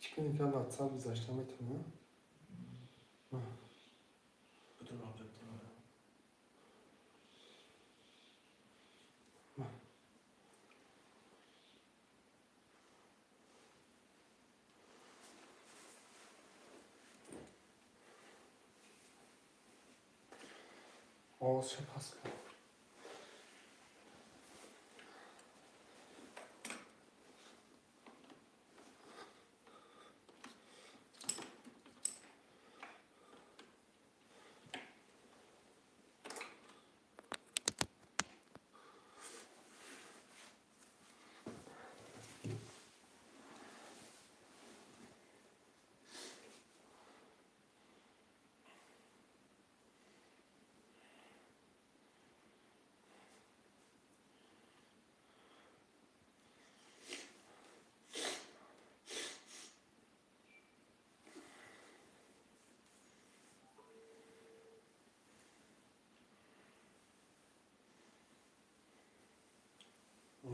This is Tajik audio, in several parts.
Чӣ кунем, ка WhatsApp гузашта метавонам? Butun alacaktım ya. Овозша паст кун.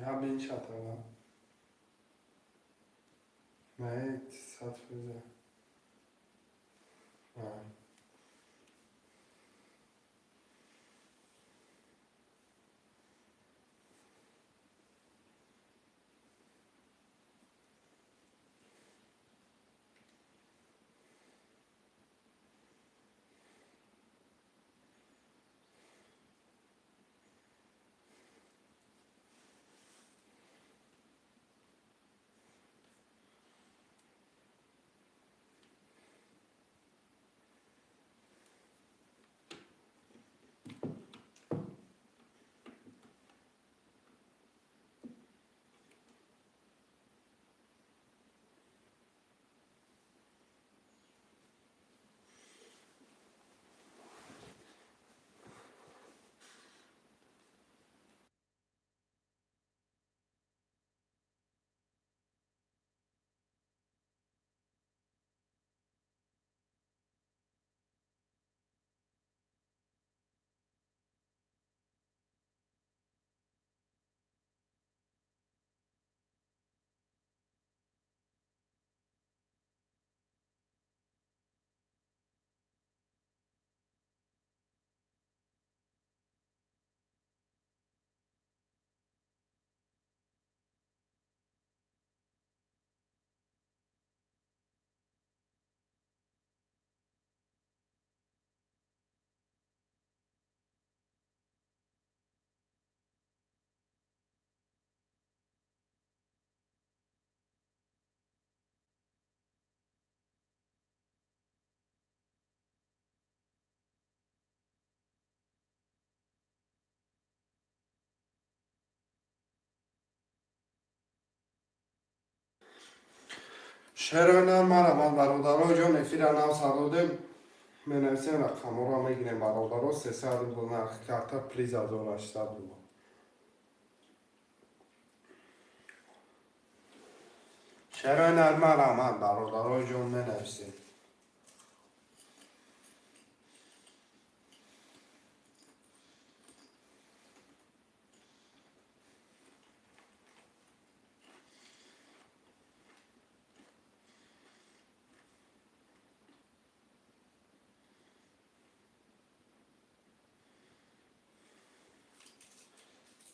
Я биншатава. Не, 100%. Ja. Шерои марҳамат, бародаро ҷон, эфира нав сар додем. Менависем, рақамҳоро мегирем, бародаро. 300 рубл нархи карта, приз 1800 рубл. Шерои нар, марҳамат, бародаро ҷон, менависем.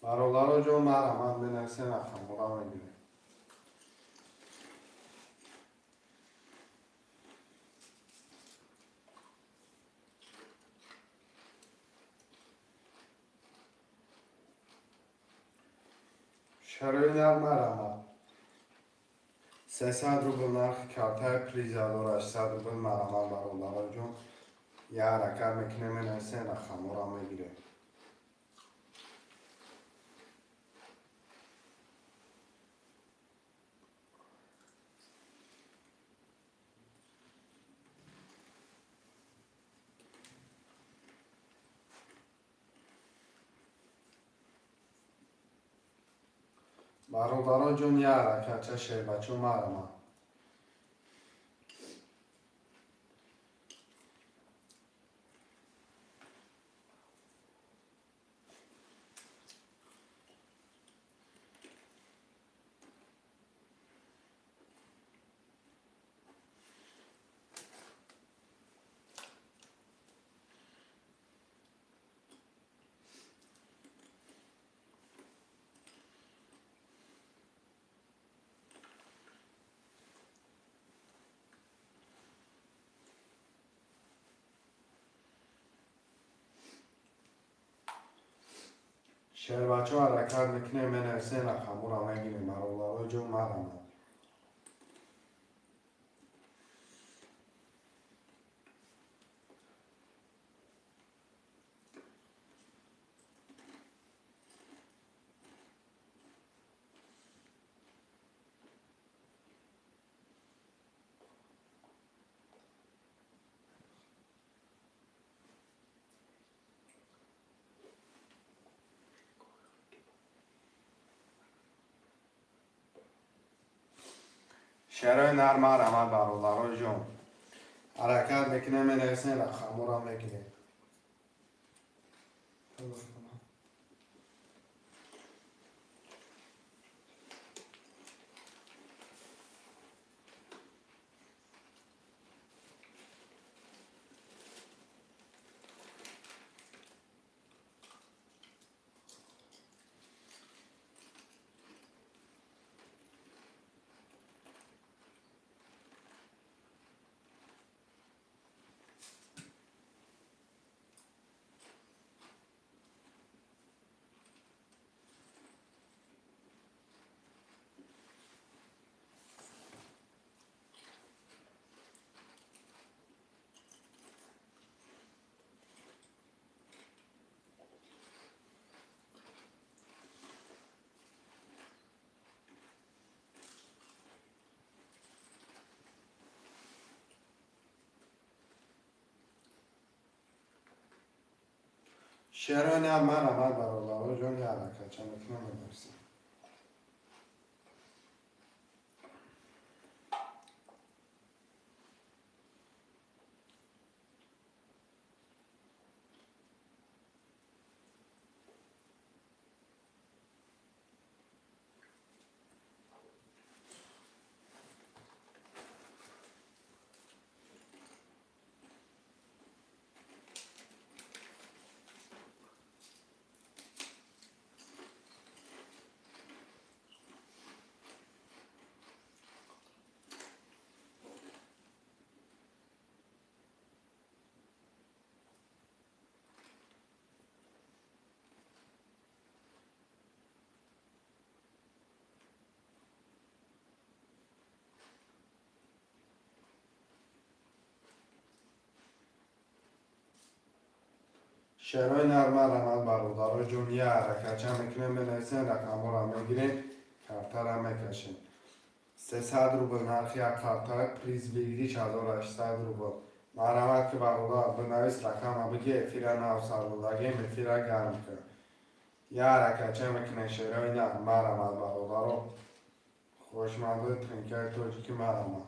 Бародаро ҷон, марҳамат, менависем, рақамҳоро мегирем. Шарои нар, марҳамат. 300 рубл нархи картаи, приз 1800 рубл. Марҳамат, бародаро ҷон, як ҳаракат мекунем, менависем, рақамҳоро мегирем. Бародаро ҷон, як ҳаракатча, шербачо, марҳамат. Шербачо, ҳаракат мекунем, менависем, рақамҳоро мегирем, бародарои ҷон, марҳамат. Шерои нар, марҳамат, бародарои ҷон. Ҳаракат мекунем, менависем, рақамҳоро мегирем. Шерои нар, марҳамат, бародарои ҷон, я ҳаракатча мекунем, менависем. Шерои нар, марҳамат, бародарои ҷон, я ҳаракатча мекунем, менависем, рақамҳоро мегирем, картара мекашем. 300 рубл нархи як карта, приз выигрыш 1800 рубл. Марҳамат ки, бародар, бинавис, рақама биги, эфира нав сардодагем, эфира гарм кун. Я ҳаракатча мекунем, шерои нар, марҳамат, бародаро. Хоҳишмандои тринкаи тоҷикӣ, марҳамат.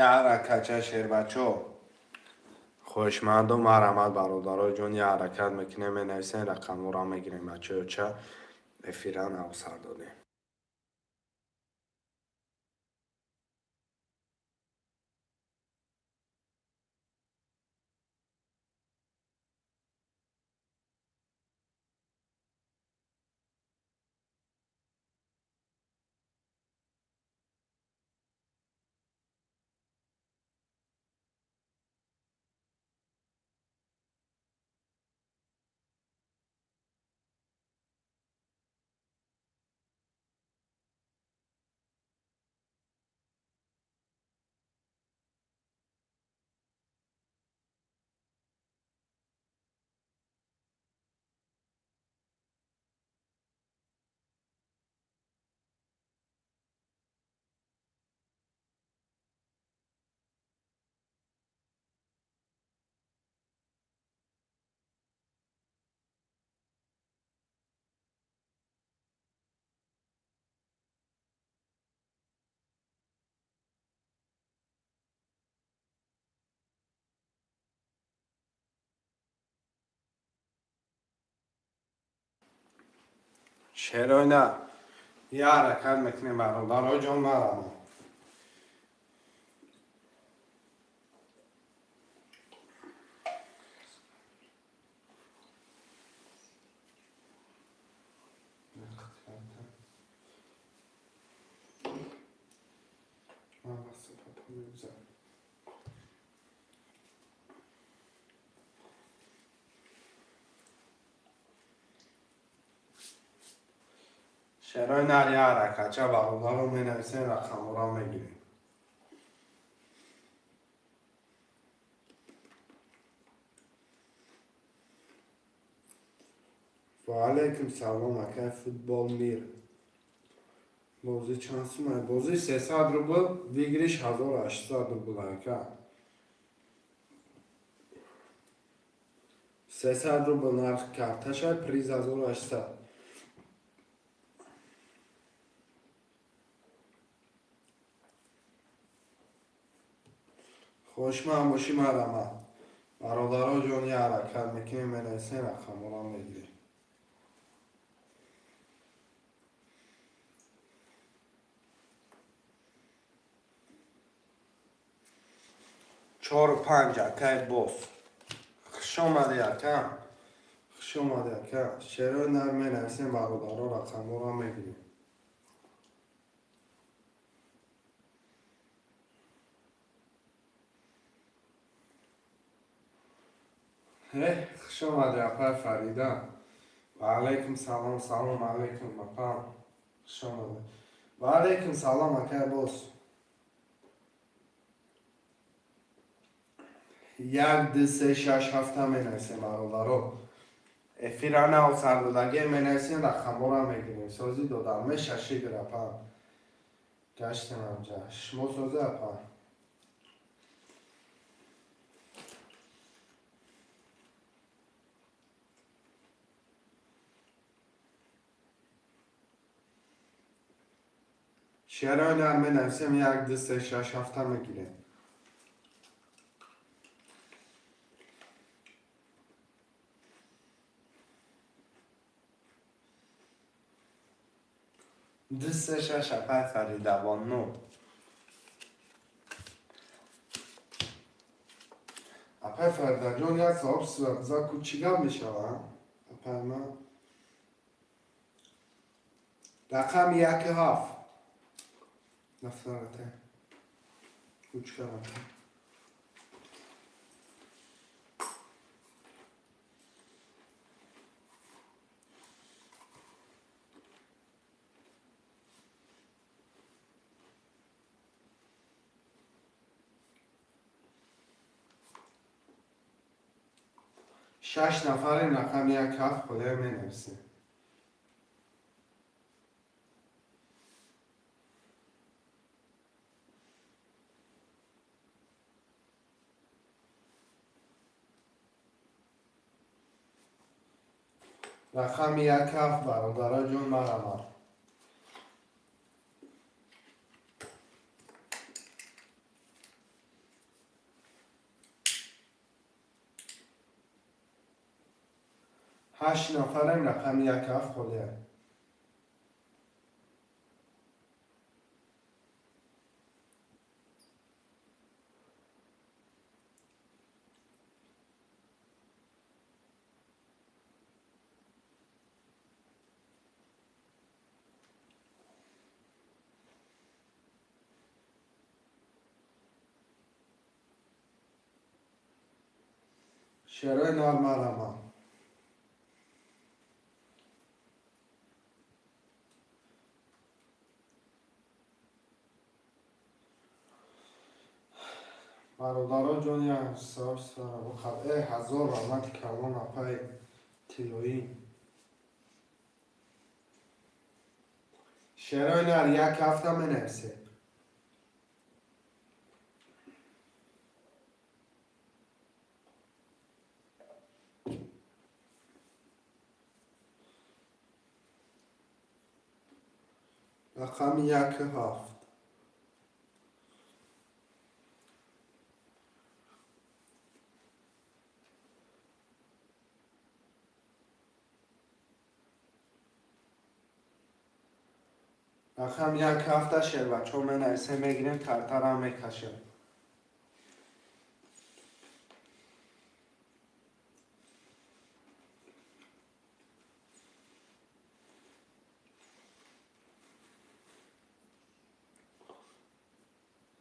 Я ҳаракатча, шербачо. Хоҳишмандо, марҳамат, бародарои ҷон, я ҳаракат мекунем, менависем, рақамҳоро мегирем, бачаёча, эфира нав сар додем. Шерои нар, я ҳаракат мекунем, бародарои ҷон, марҳамат. Шерои нар як ҳаракатча, бародаро, менависем, рақамҳоро мегирем. Ва алайкум салом, акай Футбол Мир. Бозӣ чанд сумай? Бозӣ 300 рубл, выигрыш 1800 рубл, ака. 300 рубл нархи карташа, приз 1800. Хошман бошӣ, марама. Бародаро ҷон, як ҳаракат мекунем, менависем, рақамҳоро мегирем. Чору панҷ, акай Бос. Хуш омадӣ, ака. Хуш омадӣ, ака. Шерои нар менависем, бародаро, рақамҳоро мегирем. Хуш омадӣ, апай Фарида. Ва алайкум салом, салом алайкум, апам. Хуш омадӣ. Ва алайкум салом, акай Бос. Як, ду, се, шаш, ҳафта менависем, бародаро. Эфира нав сардодагӣ, менависем, рақамҳоро мегирем. Созӣ додам, мешаши гир, апа. Гаштем амҷа. Шумо созӣ, апа? Шерои нар менависем, як, ду, се, шаш, ҳафта мегирем. Ду, се, шаш, апай Фарида Бону. Апай Фаридаҷон, як савоб за ку чӣ гап мешавад? Апай ман. Рақами яки ҳафт. Нафарате. Ручка. Шаш нафарем, рақами як ҳафт холия менависем. Рақами як ҳафт, бародаро ҷон, марамад. Ҳашт нафарем, рақами як ҳафт холия. Шерои нар, марама. Бародаро ҷон, як савоб. Ҳазор раҳмати калон, апаи тиллоӣ. Шерои нар, як ҳафта менависед. Рақами як ҳафт. Рақам як ҳафта, шербачо, менависем, мегирем, картарам мекашем.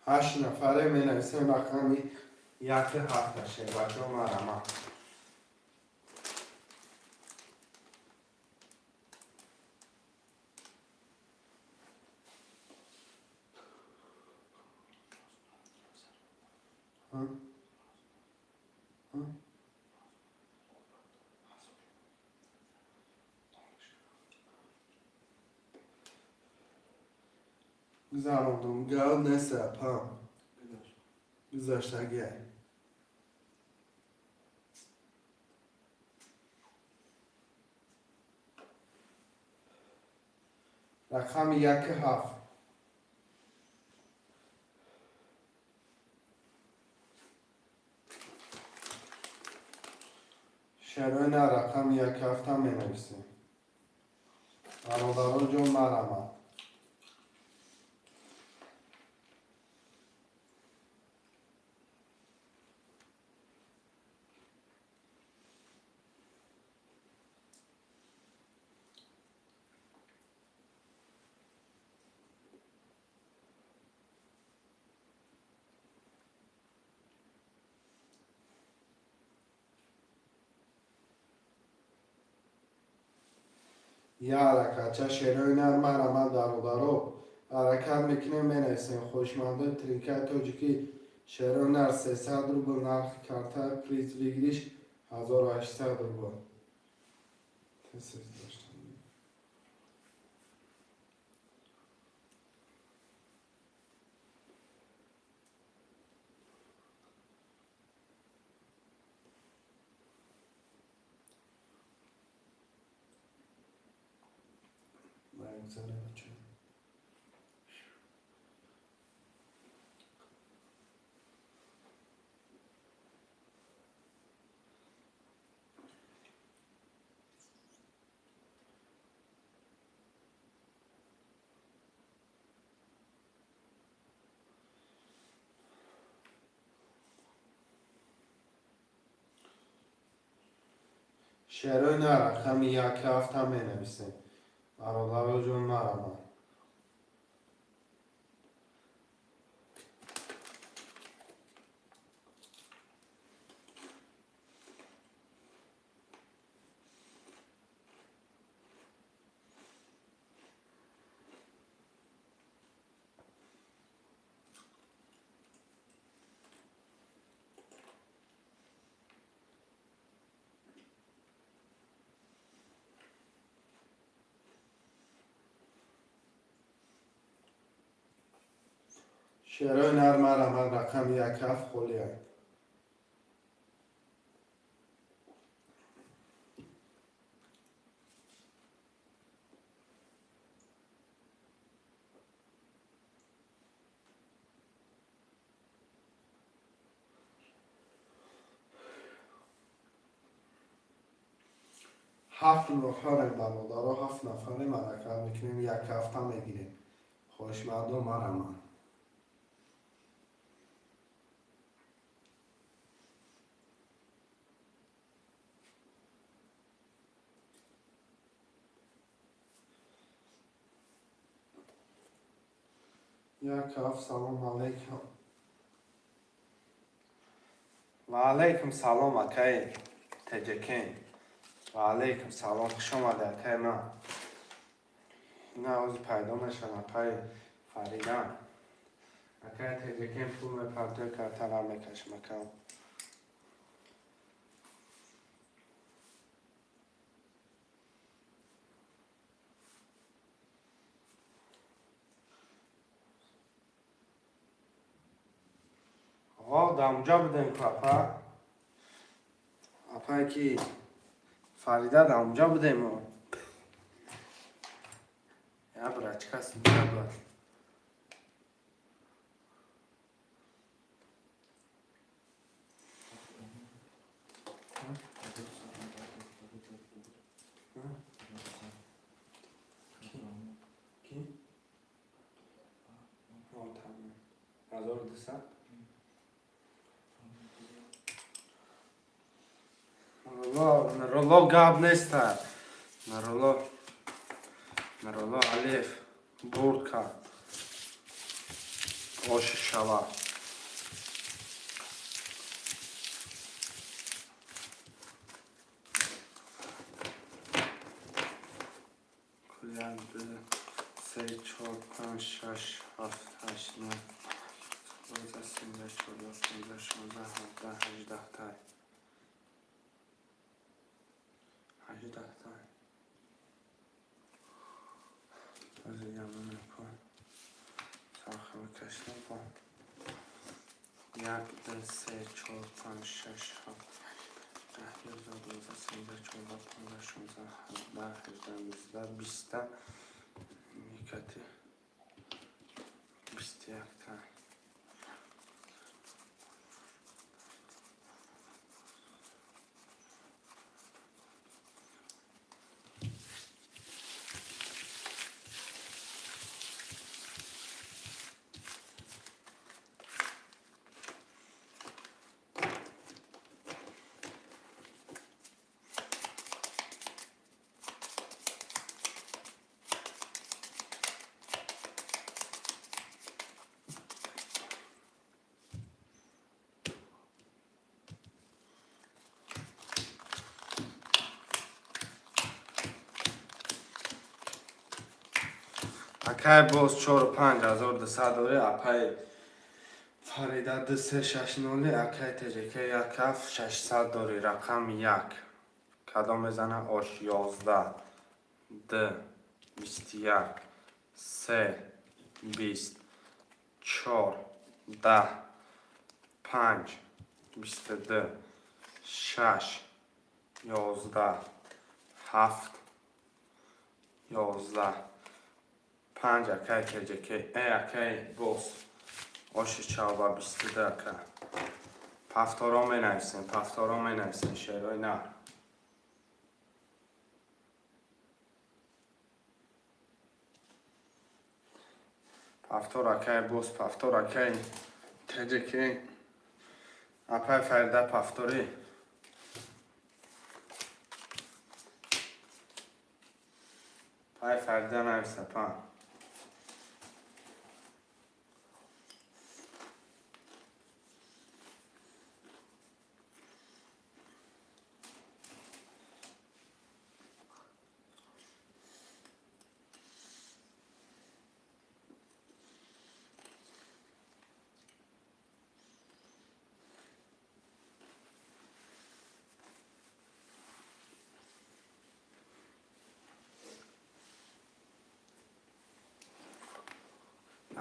Ҳашт нафаре, менависем рақами яки ҳафта, шербачо, марама. Гузарондум, гап нест, апа. Гузаштагия. Рақами 1-7. Шарои на, рақами 1-7-а менависем. Бародаро ҷон, марамад. Я ҳаракатча, шерои нар, марамад, бародаро. Ҳаракат мекунем, менависем. Хоҳишмандои тринкаи тоҷикӣ, шерои нар, 300 рубл нархи карта, приз выигрыш 1800 рубл. Тез доштам. Гузара, бача. Шерои на, рақами 1-7-а менависем. Бародаро ҷон, марамад. Шерои нар, марамад, рақами 1-7 холия. Ҳафт нафарем, бародаро, ҳафт нафарем, ҳаракат мекунем, 1-7-а мегирем. Хоҳишмандо, марамад. 1-7, салом алейкум. Ва алейкум салом, акаи Теҷакен. Ва алейкум салом, хуш омадӣ, акаи ман. Ина ҳозир пайдо мешавад апаи Фарида. Акаи Теҷакен пул мепартои, картара мекашам, акам. Ҳо, дар будем ку, апа. Апае ки Фарида, дар онҷа будем мо. Я брачка синҷа буд. Ки? Ҳо, тамом. 1200. Нурулло, гап неста. Нурулло, Нурулло Алиев бурд кард. Оши шава. Як, ду, се, чор, панҷ, шаш, ҳафт, ҳашт, нӯҳ, 12, 13, 14, 15, 16, 17, 18 тай. 18 тай. Ҳозир ямон кун. Кашидам па. Як, ду, се, чор, панҷ, шаш, ҳафт, даҳ, 11, 12, 13, 14, 15, 16, 17, 18, 19, 20-та. Никати 21-та. Акай боз чору панҷ ҳазор дусад дорӣ, апай Фарида ду се шаш ноли, акай ТЖК як ҳафт 600 дорӣ, рақами як. Кадом мезана? Ош 11, д, 21, се, 20, чор, 10, панҷ, 22, шаш, 11, ҳафт, 11, панҷ. Акай ТЖК, акай боз оши чалба 22, ака. Повторо менависем, повторо менависем, шерои на. Повтор, акай боз, повтор, акай ТЖК, апай Фарида, повторӣ. Пай Фарида нависа, па.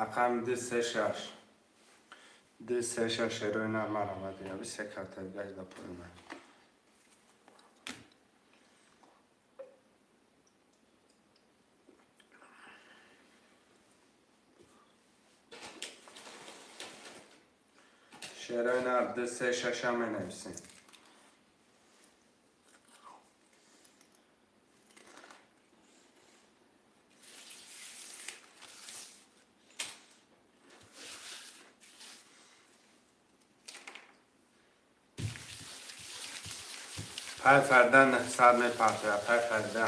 Рақами ду се шаш. Ду се шаш, шерои нар маравад. Яби се карта гаш да поёна. Шерои нар ду се шаша менависем. Пай Фарида 900 мепартояд, пай Фарида.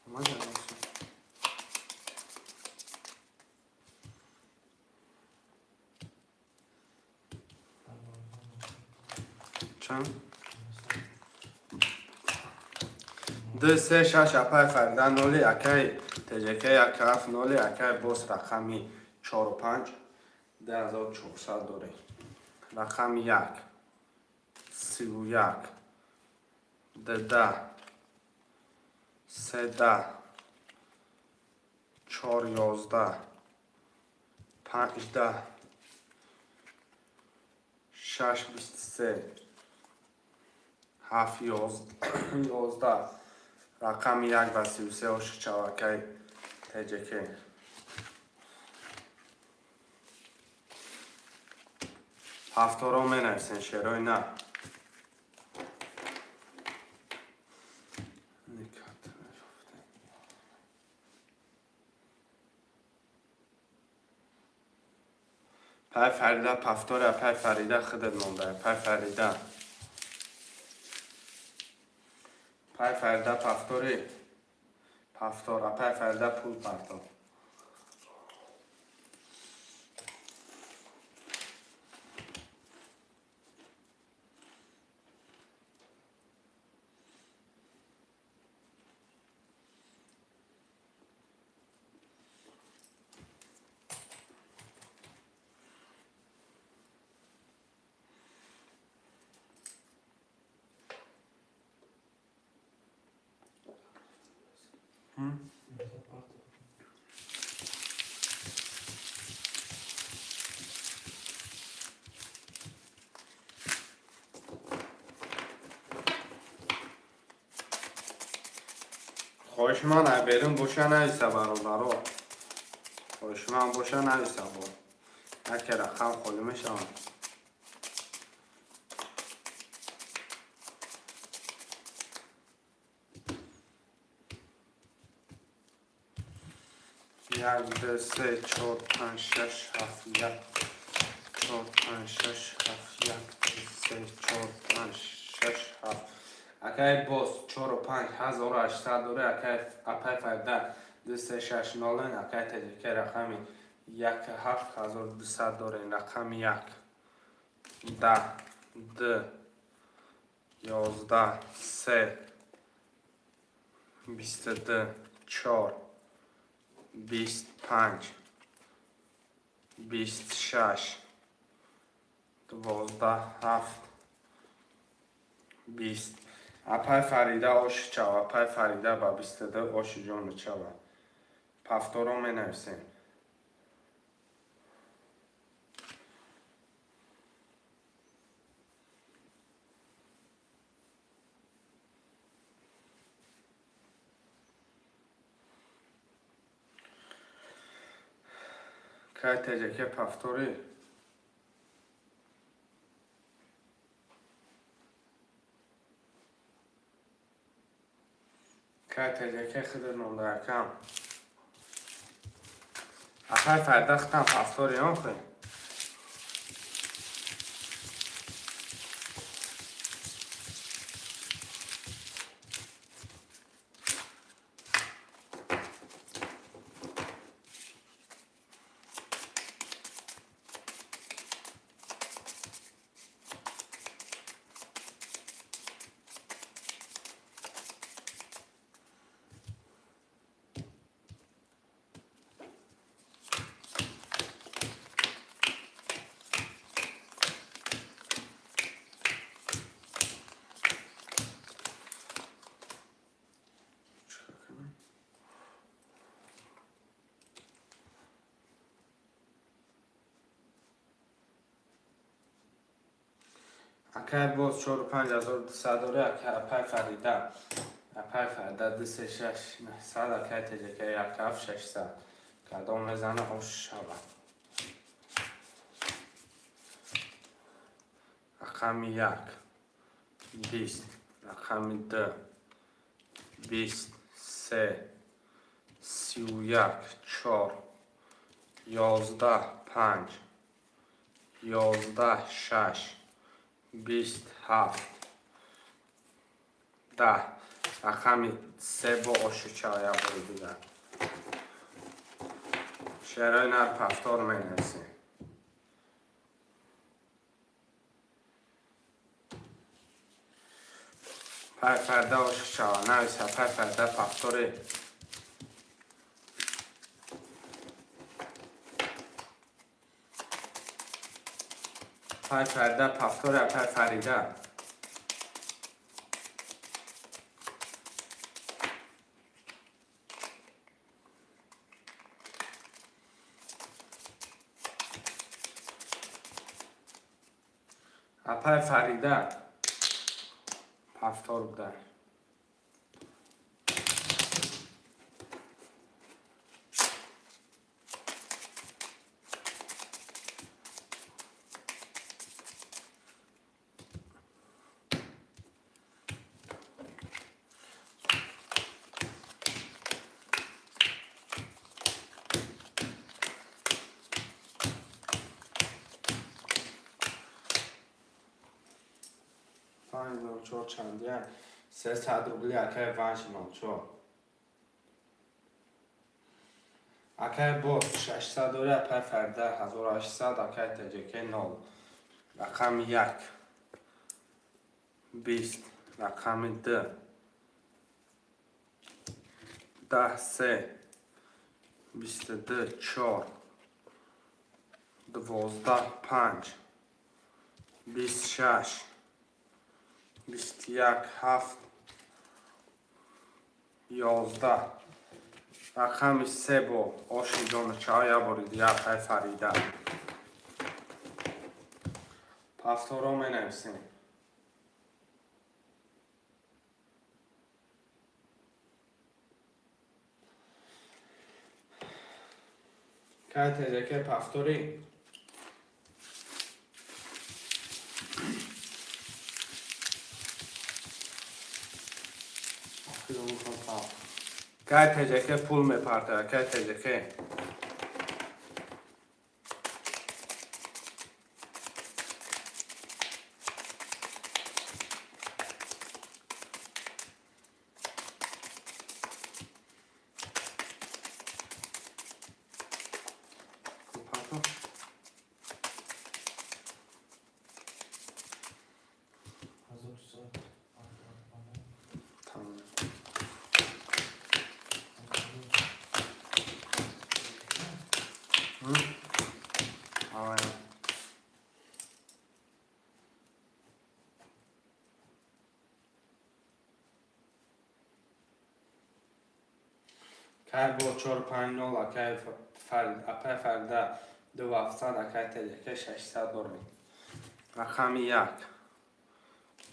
Омада расо. Чанд? Ду се шаш, апай Фарида ноли, акай ТЖК як ҳафт ноли, акай боз рақами чору панҷ, 2400 дорӣ. Рақами як, 31, 10, се 10, чор 11, панҷ 10, шаш 23, ҳафт 11. Рақами як ва 33, оши чавакай ТЖК. Повторо менависем, шерои на. Никат ёфтем. Пай Фарида повтора, пай Фарида худат монда, пай Фарида. Пай Фарида повтори. Повтор, апай Фарида пул партов. Хоҳиши ман ай берун боша, нависа, бародаро. Хоҳиши ман боша, нависа. Бо яке рақам холӣ мешавад. Як, ду, се, чор, панҷ, шаш, ҳафт, як, чор, панҷ, шаш, ҳафт, як, ду, се, чор, панҷ, шаш, ҳафт. Акай боз чору панҷ 1800 дора. Акай, апай Фарда, ду, се, шаш, нолен. Акай Таҷика, рақами як, 7200 дорем. Рақами як, 10, д, 11, се, 22, чор, 25, 26, 12, ҳафт, 20. Апай Фарида, оши чав. Апай Фарида ба 22, оши ҷону чава. Повторо менависем. Кай теҷаке повторӣ? Кай теҷаке хидр нондаякам? Апай Фарида, хитам повтори охи. Акай боз чору панҷ 1200 дора. Апай Фарида, апай Фарида, ду, се, шаш, 900. Акай Теҷака, як, ҳафт, 600. Кадом мезана, ош шавад. Рақами як, 20, рақами ду, 20, се, 31, чор, 11, панҷ, 11, шаш, 20, ҳафт, 10. Рақами се бо ошуча як бори дигар. Шерои нар повтор менависем. Пай Фарда, ошучава, нависа. Пай Фарда, повтори. Пай Фарда, повтори. Пай Фарида. Апай Фарида, повтор буда. 504 чандия? 300 рубли. Акай Ванш, 04. Акай боз 600 дори. Апай Фарда, 1800. Акай Таҷике, нол. Рақами як, 20, рақами д, 10, се, 22, чор, 12, панҷ, 26, 21, ҳафт, 11. Рақами се бо оши ҷоначаҳо, як бори дигар апай Фарида. Повторо менависем. Кай теҷаке повтори? Кай теҷаке пул мепартояд? Кай теҷаке? Тамом. Tamam. Кай бо 4-5-0, акай апай Фарида 2700, акай теҷаке 600 дорем. Рақами як,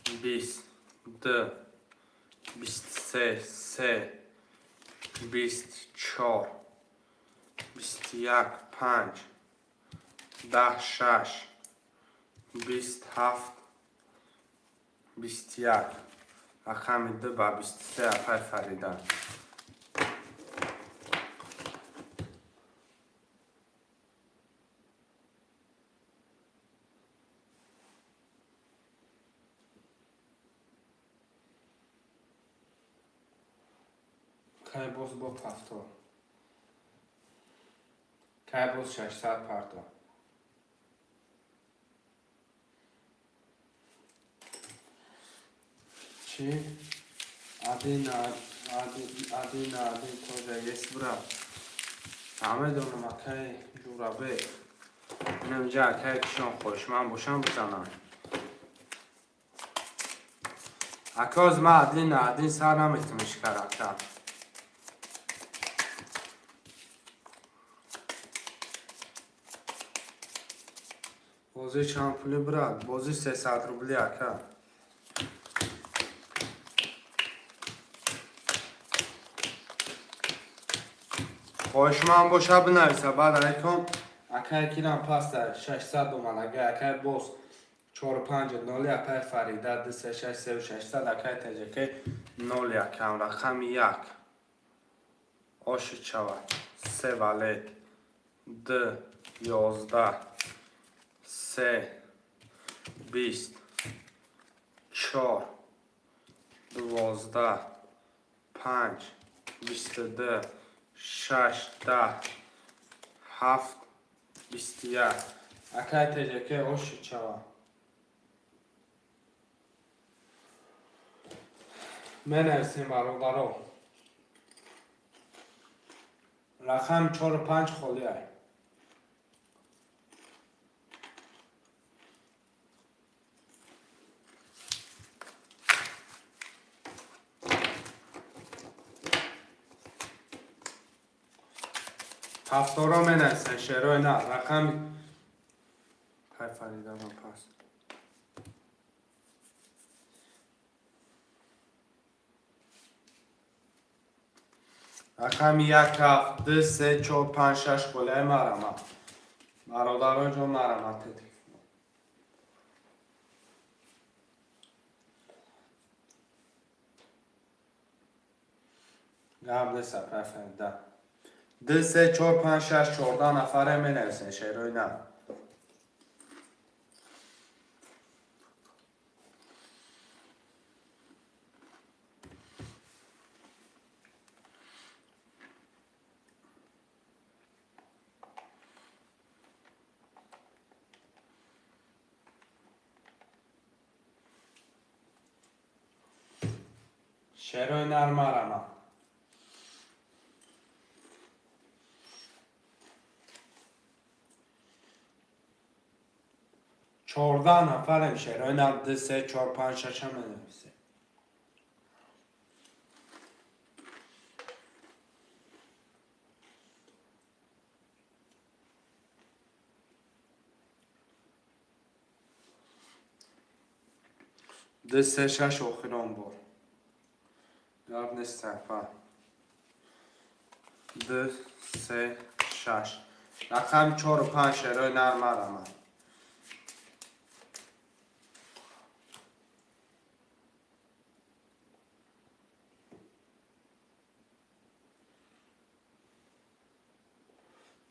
20, д, 23, се, 24, 21, панҷ, 10, шаш, 27, 21. Рақами д ба 23, апай Фарида. Кай боз бо повтор? Кай боз 600 парто? Чӣ? Один один один тоже есть, брат. Намедонам, акай Ҷурабек. Инамҷа акай кишон хоҳишманд бошам, бизанам. Ака, оз ман один на один сар наметуниш кар, ака. Бозӣ чанд пули, брат? Бозӣ 300 рубли, ака. Хоҳишманд боша, бинависа. Баъд алайкум, акай кирам паста 600 омад, агай акай боз 4-5-0, апай Фарида 2, 3, 6, 3, 600, акай теҷаке 0 якам. Рақами як ошид шавад. Се валет, д, 11, се, 20, чор, 12, панҷ, 22, шаш, 10, ҳафт, 21. Акай теҷаке ошид шавад. Менависем, бародаро. Рақами чору панҷ холиай. Ҳафторо менависен, шерои на рақами ҳай Фаридаман пас. Рақами як, ҳафт, ду, се, чор, панҷ, шаш холиай. Марама, бародаро ҷон, марама. Телефон гап нест, апай Фарида. Ду, се, чор, панҷ, шаш, 14 нафаре менависен, шерои на. Шерои нар, марама. 14 нафарем, шерои нар. Ду, се, чор, панҷ, шаша менависем. Ду, се, шаш, охирон бор. Гап нест, апа. Ду, се, шаш, рақами чору панҷ, шерои нар, марама.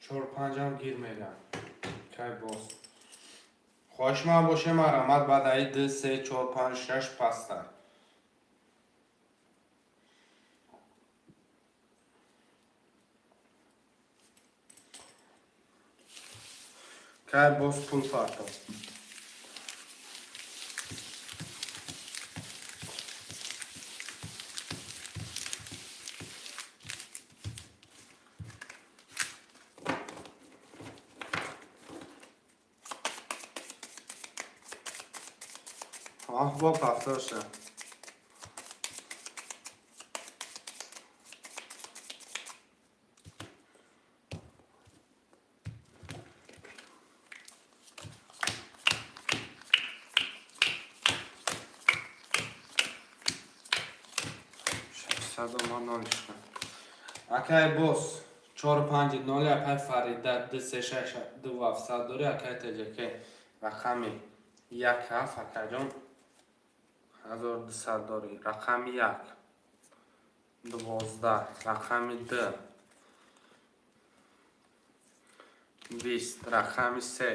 Чор, панҷам гир меган. Кай боз хоҳишман боше, марамат. Баъд аи ду, се, чор, панҷ, шаш паста. Кай боз пул партов. Бо повторша. Шашсаду нол шуд. Акай бос, чору панҷи ноли, акай Фарида, ду, се, шаш, ду, ҳафтсад дори, акай Теҷаке, рақами як, ҳафт, акаҷон, 1200 дорӣ. Рақами як, 12, рақами ду, 20, рақами се,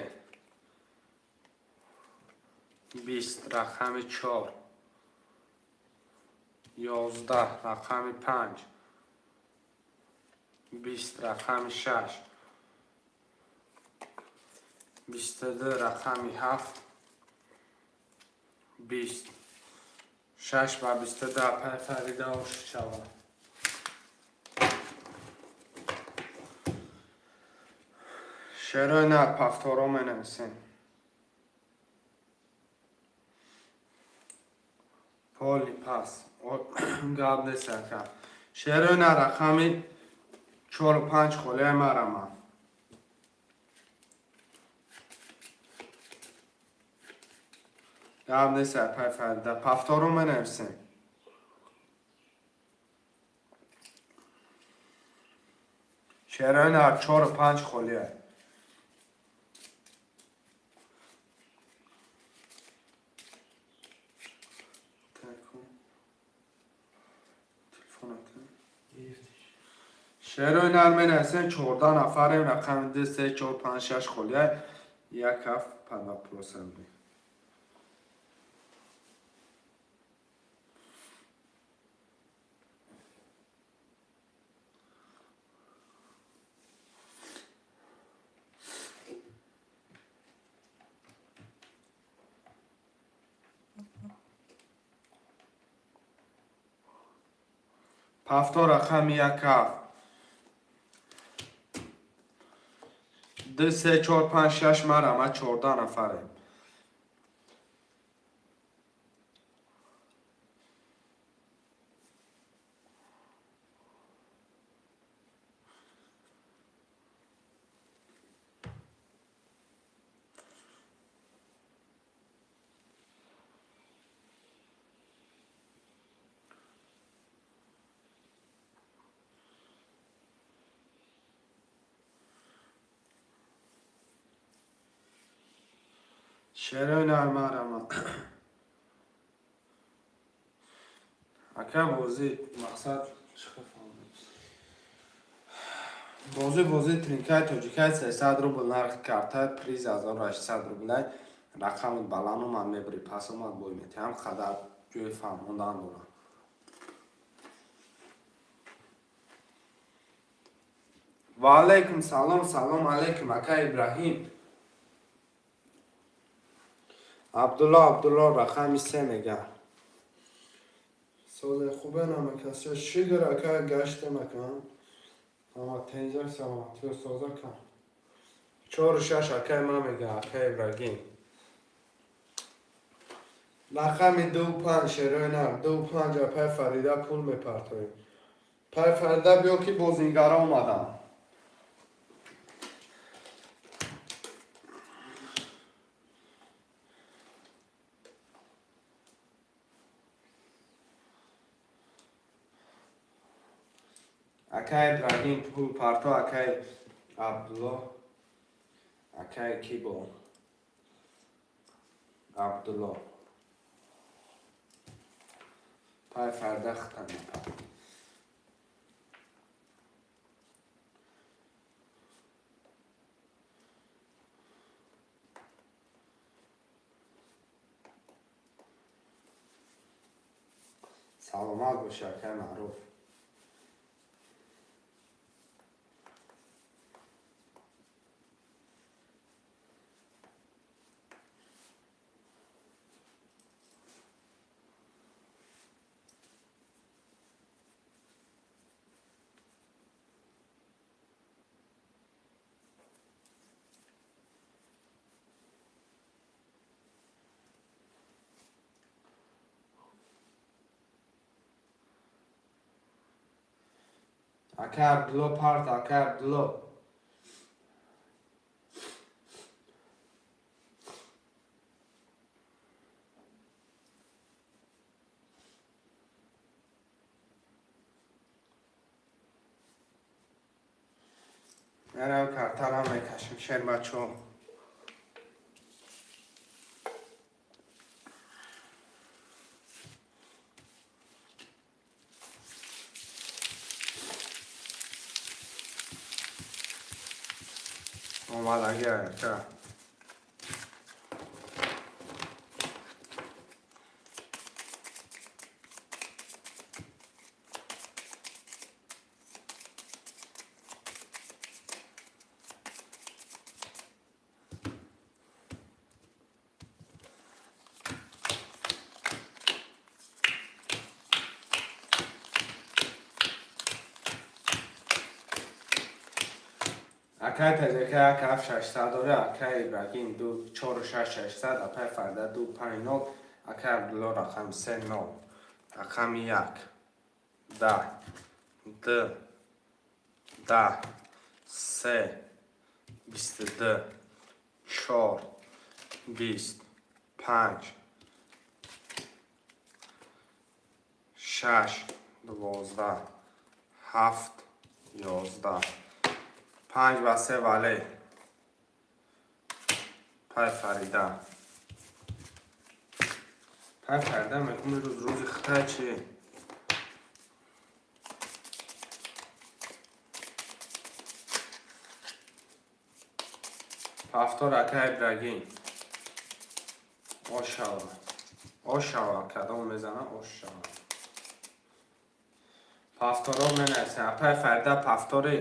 20, рақами чор, 11, рақами панҷ, 20, рақами шаш, 22, рақами ҳафт, 20, шаш ба 22, апай Фарида, ош шавад. Шерои нар, повторо менависем. Поли пас гап нест, ака. Шерои нар, рақами чору панҷ холияи марама. Гап нест, апай Фарида, повторо менависем. Шерои нар, чору панҷ холия. Шерои нар менависем, 14 нафарем, рақами ду, се, чор, панҷ, шаш холия, як, ҳафт пандапросанди. Повтор, рақами як, ҳафт, ду, се, чор, панҷ, шаш, марама, 14 нафарем. Шерои нар, марама. Ака, бозӣ мақсад, бозӣ тринкаи тоҷикай, 300 рубл нархи карта, приз 1800 рублай. Рақамат баланд омад, мебурӣ, пас омад, бой метиҳам. Қадар ҷои фаҳмондан дорам. Ва алайкум салом, салом алайкум, ака Ибраҳим. Абдулло, Абдулло, рақами се мегам. Созе хубе намакаса, шукр, ака, гаштем, ака. Ама тенҷак, саломатиё, соза кам. Чору шаш, акай ман мегам, ака Ибрагим. Рақами ду, панҷ, шерои нар, ду, панҷ, апай Фарида, пул мепартоем. Пай Фарида, биё ки бозингара омадам. Акай Ибрагим пул парто, акай Абдулло, акай Кибо, Абдулло. Пай фарда хитам. Саломат боши, акай Маъруф. Акай Абдулло парт, акай Абдулло. Мерам картара мекашем, шербачо. Омадаги ака. Акай ТЖК як ҳафт шашсад дора, акай Ибрагим ду чору шаш шашсад, апай Фарда ду панҷ нол, акай Абдулло рақами се нол, рақами як, даҳ, д, даҳ, се, бисту ду, чор, бист, панҷ, шаш, 12, ҳафт, 11, панҷ ба се вале. Пай Фарида. Пай Фарида мекун рӯз рӯзи хитай чи? Повтор, акай Ибрагим. Ошава. Ошава, кадом мезана ошава. Повторо менависем. Апай Фарида повтори.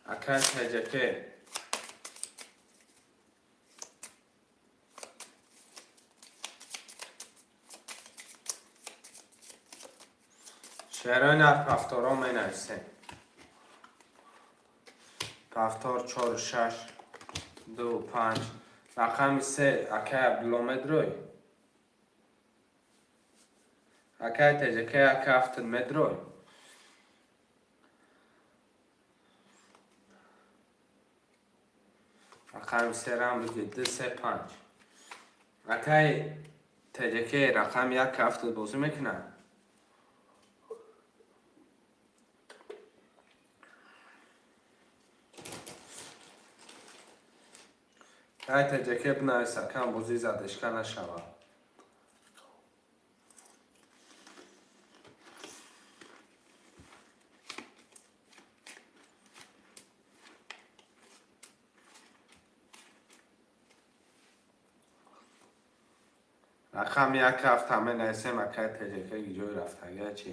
Акай ТЖК. Шерои нар повторо менависем. Повтор чору шаш, ду, панҷ. Рақами се, акай Абдулло медрой. Акай ТЖК як ҳафт медрой. Рақами се рам биги ду се панҷ. Акай ТЖК рақами як ҳафт бозӣ мекунад. Акай ТЖК бинавис, акам бозӣ задешка нашавад. Рақами як ҳафт ҳама нависем, акай ТЖК ҷои рафтагия чи?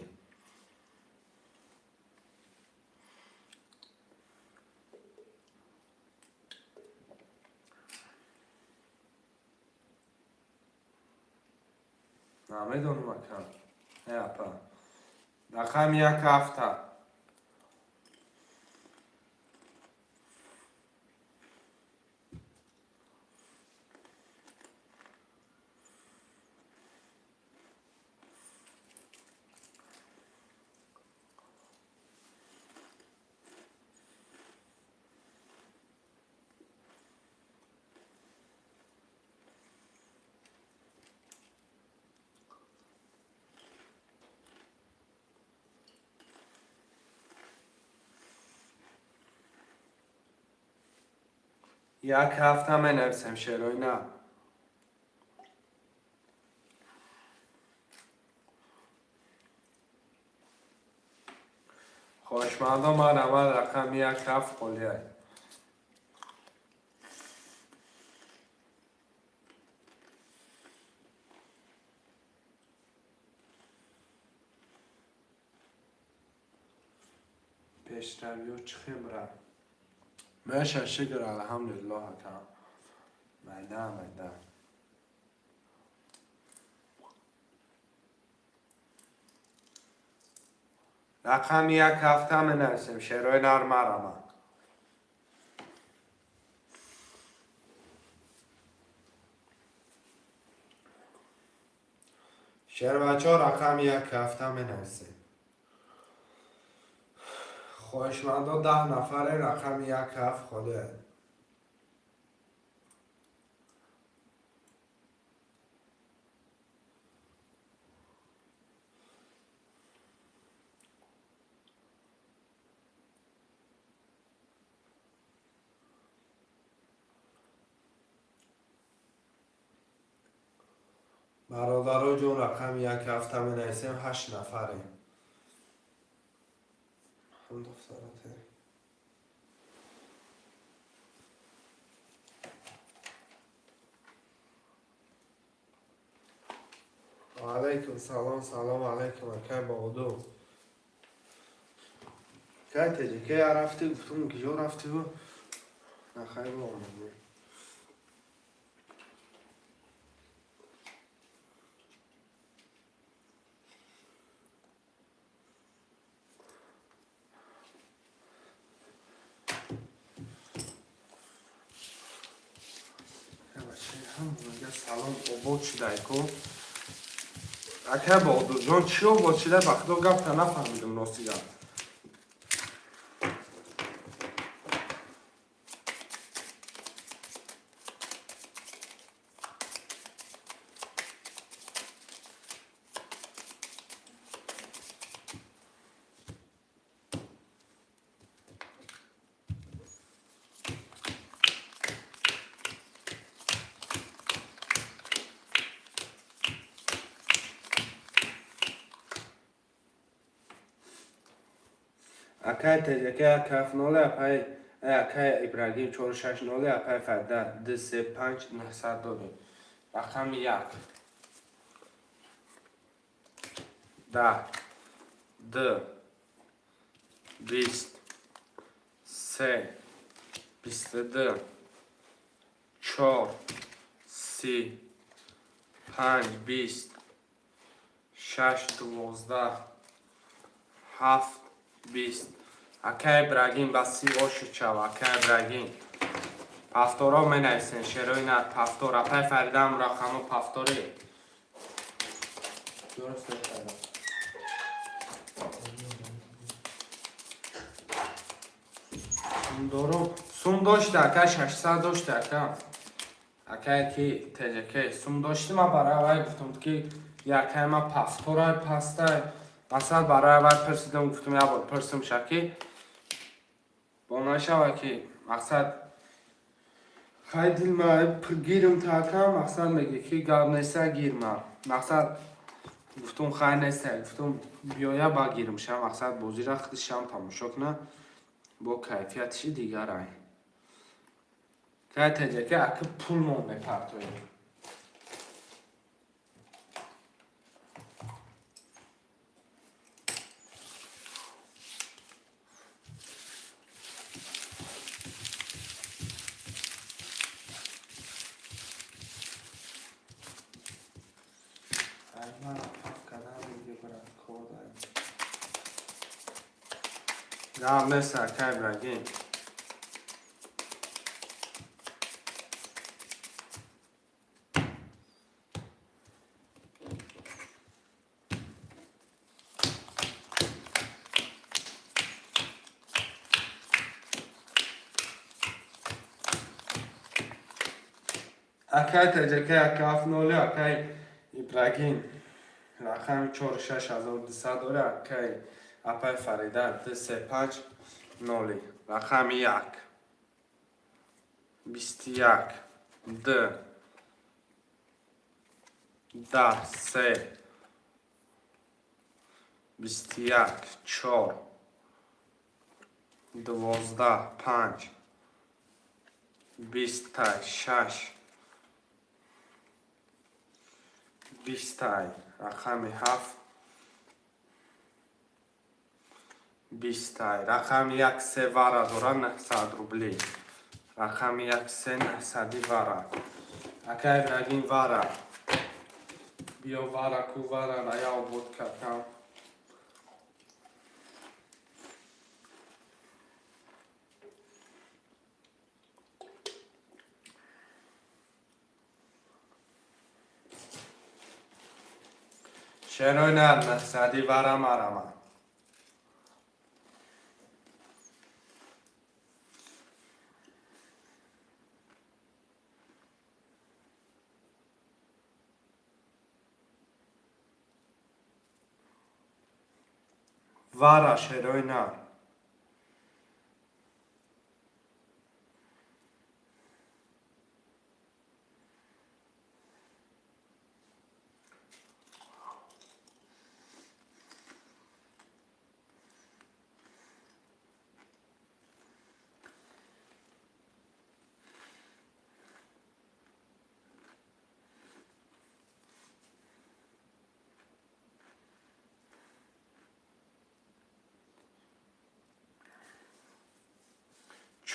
Намедонам акам. Не апа. Рақами як ҳафта. Як ҳафта менависем, шерои на. Хоҳишмандон, марҳамат, рақами як ҳафт холиай. Пешравиё чӣ хебра меша? Шукр, алҳамдулиллоҳ, ака, майда майда. Рақами як ҳафта менависем, шерои нар, марама. Шербачо, рақами як ҳафта менависем. Хоҳишмандо, 10 нафаре, рақами як ҳафт холия. Бародаро ҷон, рақами як ҳафта менависем, ҳашт нафарем. Духтарате. Алайкум салом, салом алайкум, акай Баҳодур. Кай теҷикая рафтӣ? Гуфтум, киҷо рафтиву нахайр омадӣ. Салом, обод шудай ку, акай Баҳодурҷон. Чӣ обод шуда? Ба худо, гапта нафаҳмидум, рости гап. Акай теҷака, як ҳафт ноле, апай, акай Ибрагим, чору шаш ноле, апай Фарда, ду се панҷ 900 дорем. Рақами як, 10, ду, 20, се, 22, чор, 30, панҷ, 20, шаш, 12, ҳафт, 20. Акай Ибрагим, ба 30 ошучав, акай Ибрагим. Повторо менависен, шерои на, повтор. Апай Фаридам, рақамо повтори. Дуруст мекардам. Сумдорум, сум дошта, ака, 600 дошта, ака. Акай ки теҷаке сум дошти, ман барои вай гуфтам, ки якай ма повторай пастай. Масалан, барои вай пурсидам, гуфтам, як бор пурсим ки бо нашава, ки мақсад хай дилма гирм та, ака, мақсад меги, ки гап неста, гирма. Мақсад гуфтум, хай неста, гуфтум, биёя ба гирмша, мақсад бозира худишам тамошо куна, бо кайфиятиши дигарай. Кай теҷаке, аки пул мон мепартоем. Ай, мара паф кардам, меги, брат, кор дорем. Гап нест, акай Ибрагим. Акай теҷаке, як ҳафт ноле, акай Ибрагим, рақами чору шаш ҳазору дусад дора, акай апай Фарида, ду се панҷ ноли. Рақами як, 21, д, 10, се, 21, чор, 12, панҷ, 20-тай, шаш, 20-тай, рақами ҳафт, 20-тай, рақами як, се вара дора, 900 рублӣ. Рақами як, се, 900-и вара. Ака Ибрагим, вара. Биё, вара ку, вара рая обод кардам. Шерои нар, 900-и вара марама. Вара, шерои нар.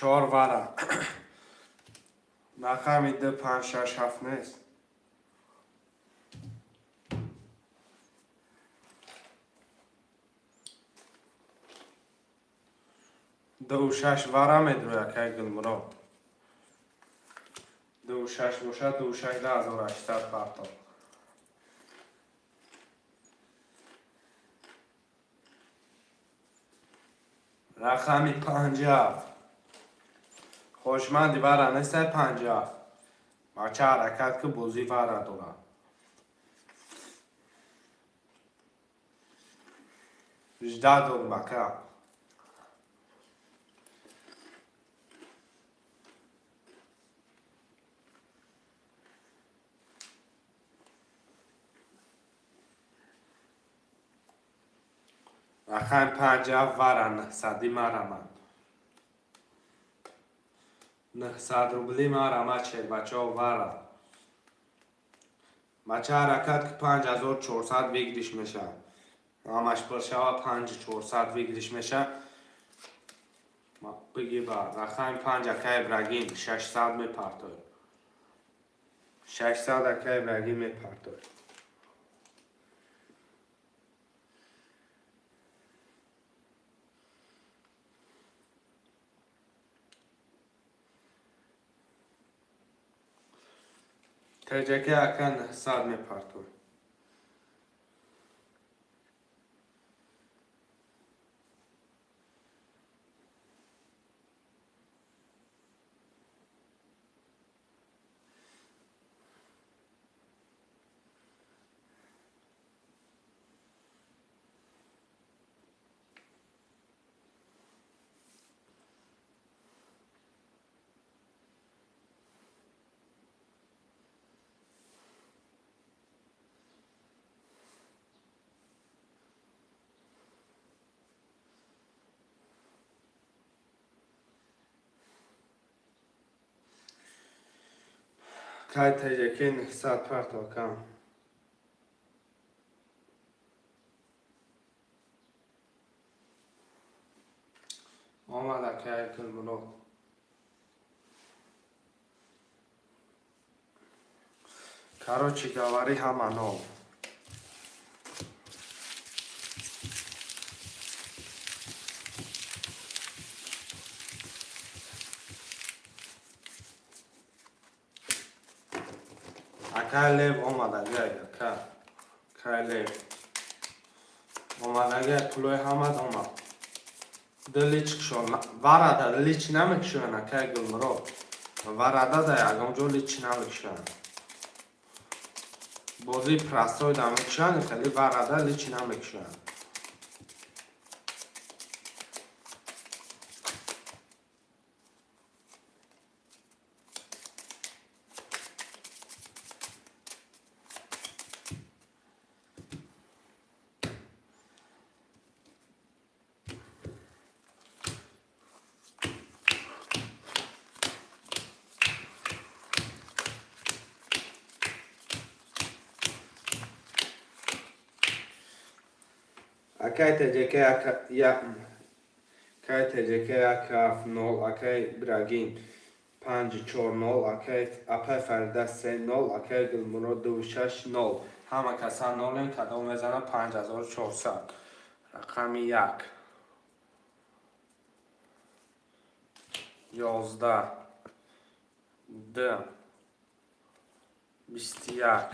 Чор вара. Рақами ду, панҷ, шаш, ҳафт нест. Дуву шаш вара медрояд, акай Гулмурод. Дуву шаш бошад, дуву шаш, 1800 партов. Рақами панҷ, ҳафт. Хошманди вара нестай, панҷ, ҳафт. Бача, ҳаракат ки, бозӣ вара дорад. Ждать дорум, ака. Рақами панҷ, ҳафт, вара, 900-и марамад. 900 рубли марамад, шербачаҳо, вара. Бача, ҳаракат ки, 5400 выигрыш мешавад. Ҳамаш пур шава, 5400 выигрыш мешавад. Биги ба рақами панҷ, ака Ибрагим, 600 мепартояд. 600, ака Ибрагим, мепартояд. Теҷаки, ака, 900 мепартояд. Кай, теҷаки, 900 парто, ака. Омад, акай Гулмурод. Короче говоря, ҳама нол. Акай Лев омадагай, ака. Акай Лев. Омадагай, пулои ҳамад омад. Ду лич кушон. Варада лич намекушоянд, акай Гулмурод. Варада да ягон ҷо лич намекушоянд. Бозии простой да мекушоянд, хеле варада лич намекушоянд. Акай ТҶК акай ТҶК 170, акай Ибрагим 540, акай апай Фарида 30, акай Гулмурод 260. Ҳама каса нолен, кадом мезана 5400. Рақами як. 11, д, 21,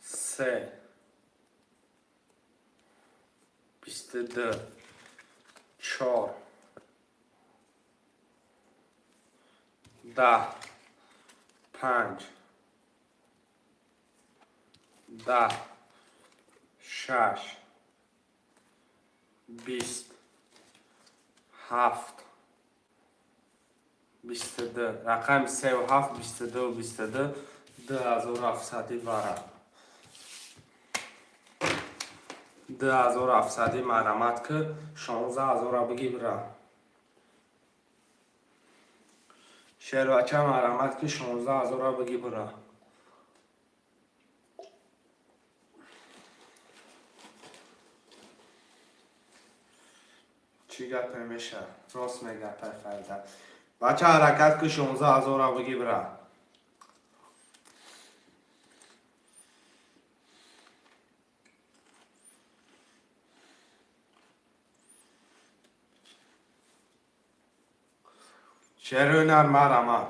се, 22, чор, 10, панҷ, 10, шаш, 20, ҳафт, 22. Рақами севу ҳафт, 22, 22, 2700 бара. 2700 марҳамат ки, 16 000-а биги бира. Шербача, марҳамат ки, 16 000-а биги бира. Чӣ гапе меша? Рост мега апай Фарида. Бача, ҳаракат ки, 16 000-а биги бира. Шерои нар, марҳамат.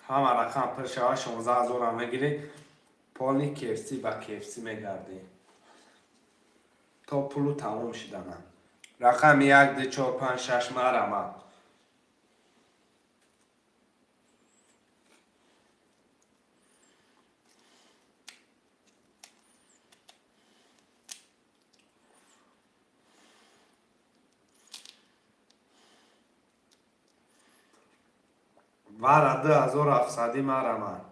Ҳама рақам пур шава, 16 000-а мегирӣ. Полный КФС ба КФС мегардӣ. То пулу тамом шиданам. Рақами як, ду, чор, панҷ, шаш, марҳамат. Вара, 2700, марҳамат.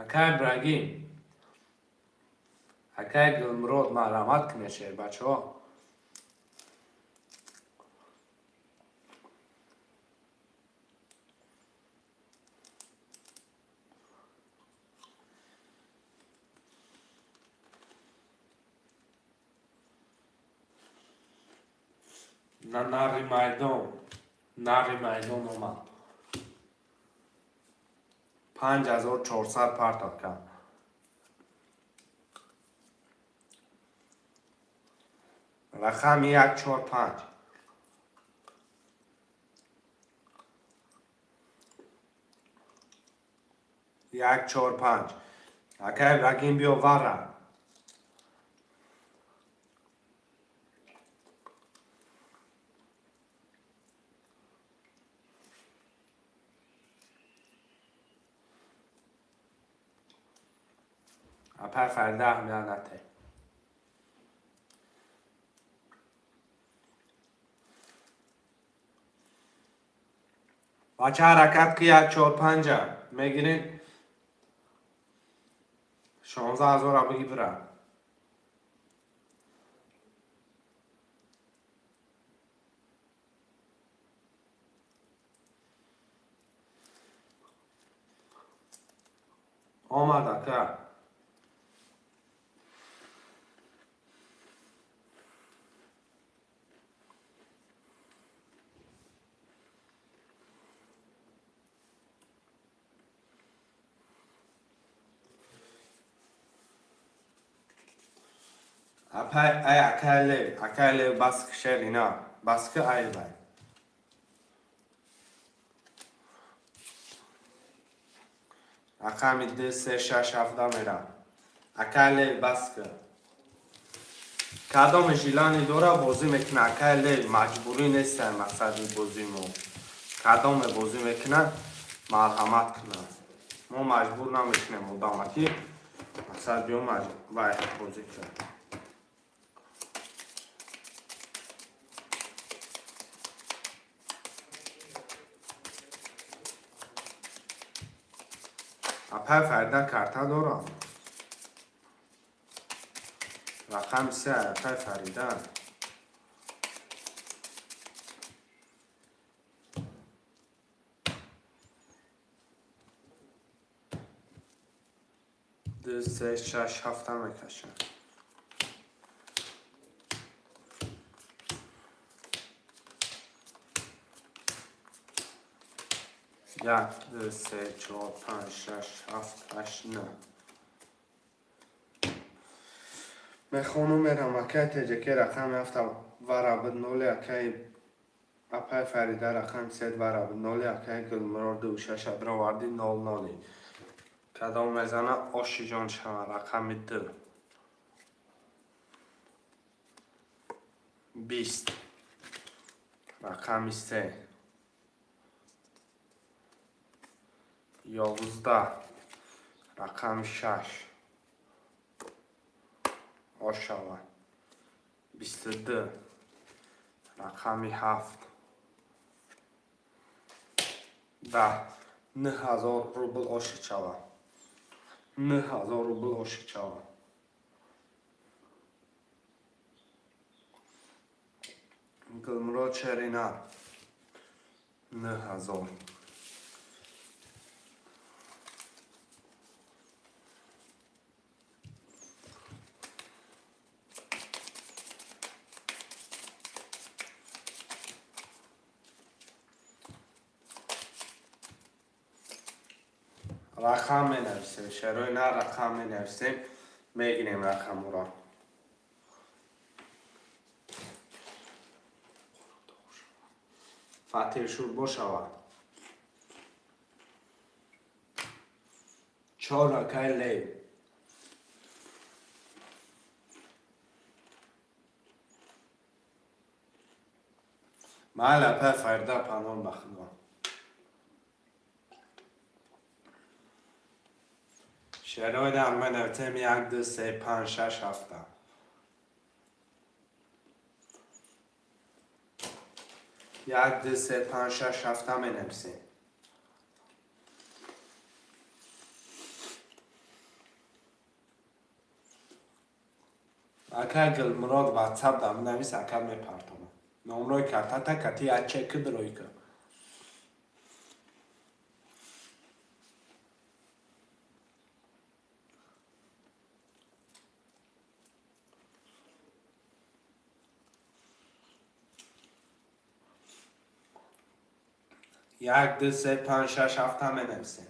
Акай Ибрагим, акай Гулмурод, марҳамат кунед, шербачаҳо. На нарри майдон, нарри майдон омад. 5400 партовка. Рақами як, чор, панҷ. Як, чор, панҷ. Акай Ибрагим, биё, вара. Апай Фарида, аҳамият натед. Бача, ҳаракат ки, як, чор, панҷа мегирем. 16 000-а биги бира. Омад, ака. Апай, ай, акай Лев, акай Лев, бас шерина, баски ай бай. Рақами ду, се, шаш, ҳафта мерам. Акай Лев, баски. Кадоме желание дора, бозӣ мекуна, акай Лев, маҷбурӣ нестай мақсади бозии мо. Кадоме бозӣ мекуна, марҳамат куна. Мо маҷбур намекунем одама ки мақсад биё вай бозӣ кунад. Апай Фарида карта дорам. Рақами се, апай Фарида. Ду, се, шаш, ҳафта мекашам. Як, ду, се, чор, панҷ, шаш, ҳафт, ҳашт, нӯҳ. Мехонум, мерам. Акай Теҷаке, рақами ҳафта варабид ноли. Акай апай Фарида, рақами сет варабид ноли. Акай Гулмурод, ду шаша бироварди, нол ноли. Кадом мезана, ошиҷон шава? Рақами ду, 20, рақами се, 11, рақами шаш ошава, 22, рақами ҳафт, 10, 9000 рубл ошиқ шава, 9000 рубл ошиқ шава. Гулмурод Шеринар, 9000. Рақам менависем, шерои на, рақам менависем, мегирем рақамуро. Фатиршур бошавад. Чор, акай Лев. Майли, апай Фарида, панон ба худо. Шерои дар менависем: як, ду, се, панҷ, шаш, ҳафта. Як, ду, се, панҷ, шаш, ҳафта менависем. Акай Гулмурод, Ватсап да менавис, ака, мепартонам номрои картата кати як чеки дроика. Як, ду, се, панҷ, шаш, ҳафта менависем.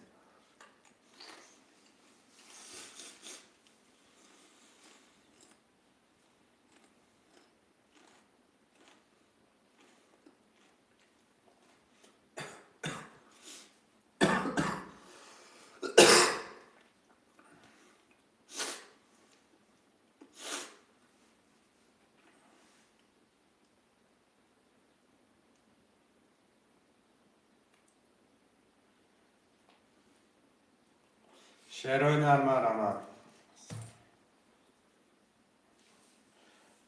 Шерои нармарамад.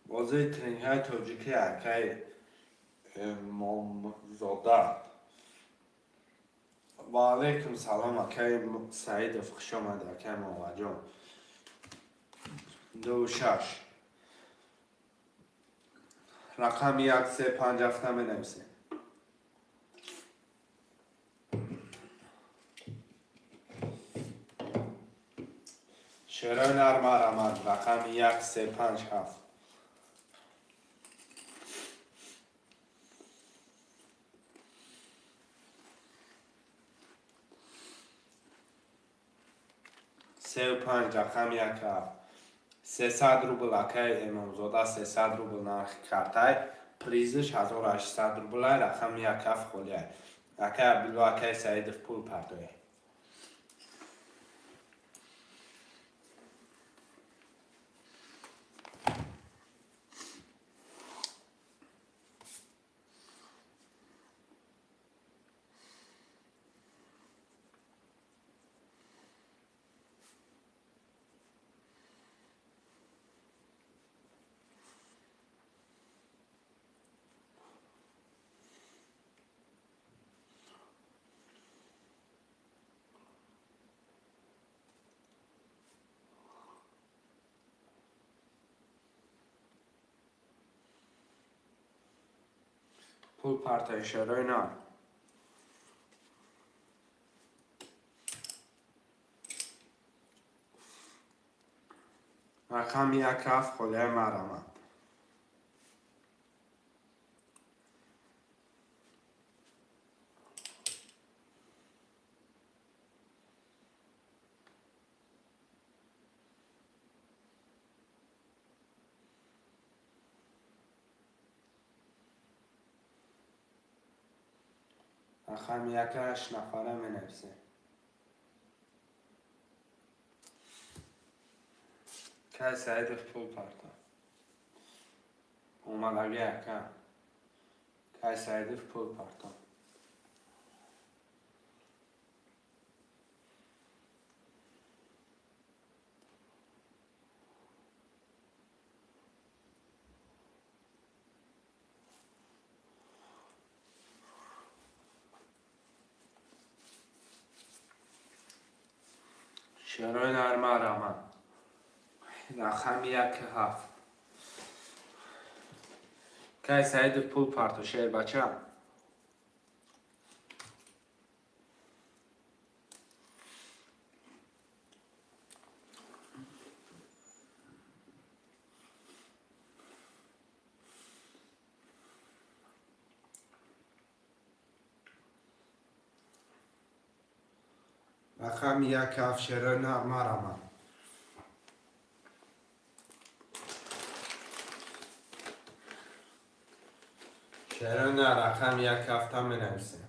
Бозии тренингҳои тоҷикӣ, акай Эмомзода. Ва алайкум салом, акай Саидов, хуш омадӣ, акай Моваҷон. Ду, шаш, рақами як, се, панҷ, ҳафта менависем. Шерои нармарамад, рақами як, се, панҷ, ҳафт. Сеу панҷ, рақами як, ҳафт, 300 рубл. Акай Эмомзода, 300 рубл нархи картай, призш 1800 рублай. Рақами як, ҳафт холиай. Акай Абдулло, акай Саидов, пул партояй. Пул партои, шерои нар. Рақами як ҳафт холияи марамад. Рақами як ҳашт нафара менависем. Кай Саидов пул парто. Омадаги ака. Кай Саидов пул парто. Шерои нармараман. Рақами як ҳафт. Кай Саидов пул парто, шербача. Рақами як ҳафт шерои нармараман. Чаро на рақам як ҳафта менависем?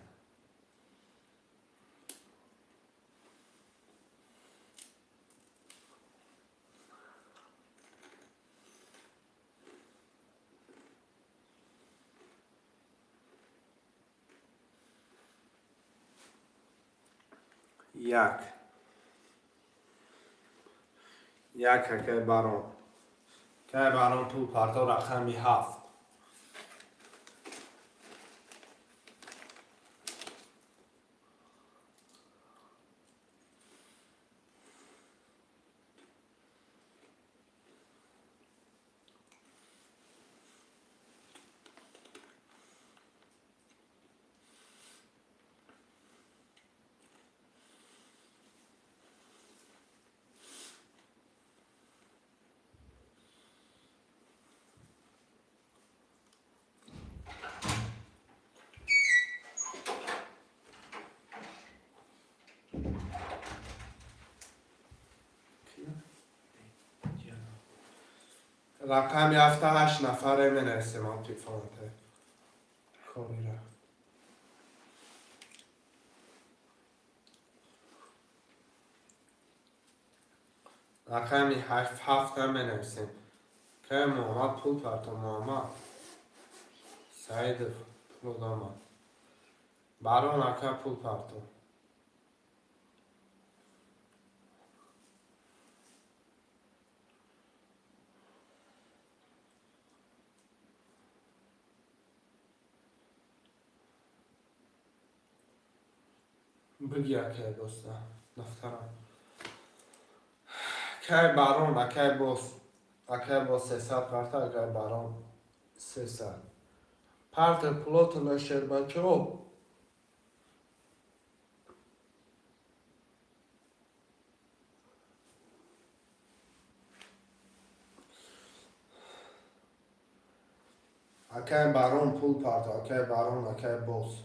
Як. Як акай барон. Кай барон пул парто рақами ҳафт. Рақами ҳафта ҳашт нафаре менависем антифонте. Корира. Рақами ҳафта менависем. Кай Муҳаммад пул парто Муҳаммад. Саидов пул омад. Барон ака пул парто. Бигӣ акай доста нафтарам. Кай барон акай бос. Акай бос 300 парта, акай барон 300. Парта пулотона шербачо. Акай барон пул парта, акай барон, акай бос.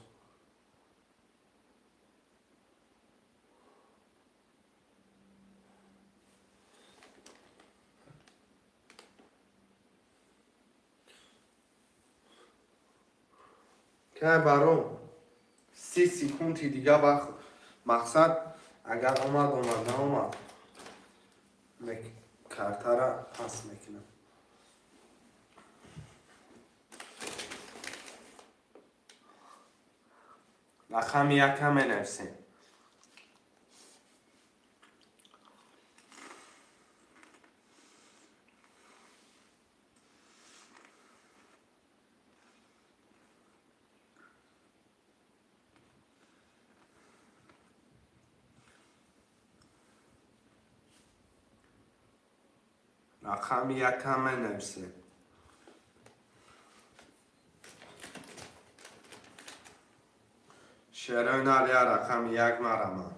Кай барон 30 секунди дига вақт мақсад агар омад омад наомад картара пас мекунам. Рақами якам менависем. Рақами якам менависем. Шерои нар я рақами як мараман.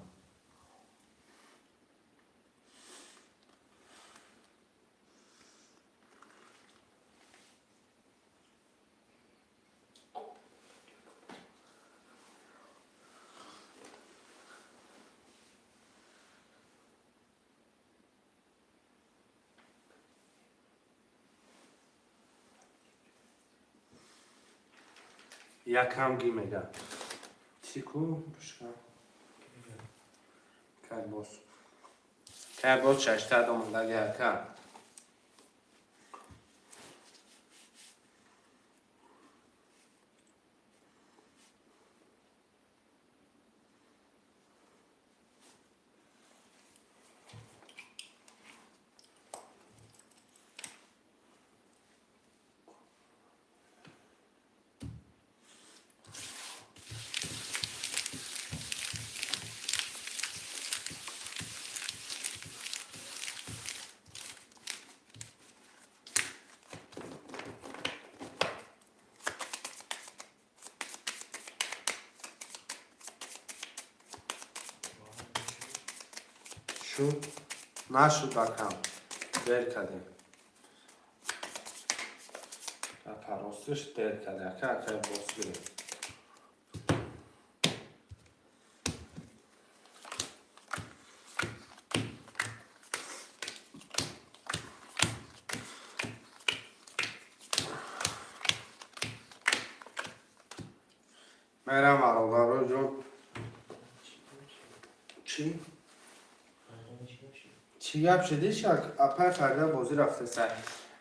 Якам ги мега. Чӣ ку? Пушка. Карбос. Карбос 600 омадаги, ака. Шуд? Нашуд, акам. Дер кардем. Апа, ростиш дер кард. Ака, акай бос гирем. Мерам, бародаро ҷон. Чӣ? Чӣ гап шуди? Шак апай Фарида бозӣ рафтеса.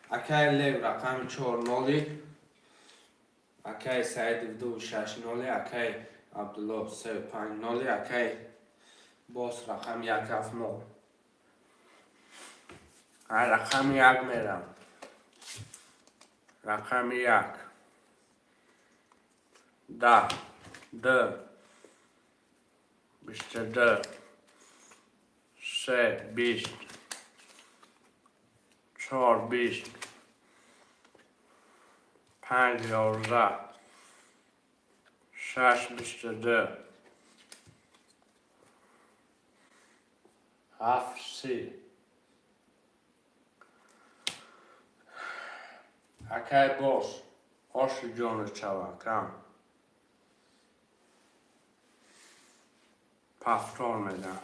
Акай Лев рақами чор ноли, акай Саидов 2 6 ноли, акай Абдулло 3 5 ноли, акай Бос рақами 1 7 нол. Ай рақами як мерам. Рақами як. 10, 2, 22, 3, 20, 4, 20, 5, 11, 6, 22, 7, 30. Акай Бос, оши ҷону чава, кам. Повтор медам.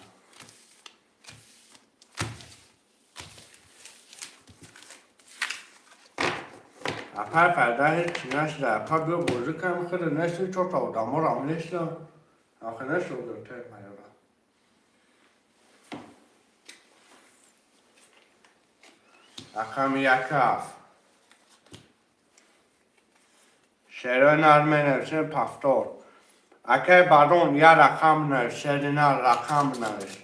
Апай Фарида ҳеҷ чӣ нашуда. Апа, биё бозӣ кам хеле нешти, чорта одаморам неста. Охи нешуда те майора. Рақами 1 7. Шерои нар менависем, повтор. Акай Барон, я рақам навис, шери нар рақам навис.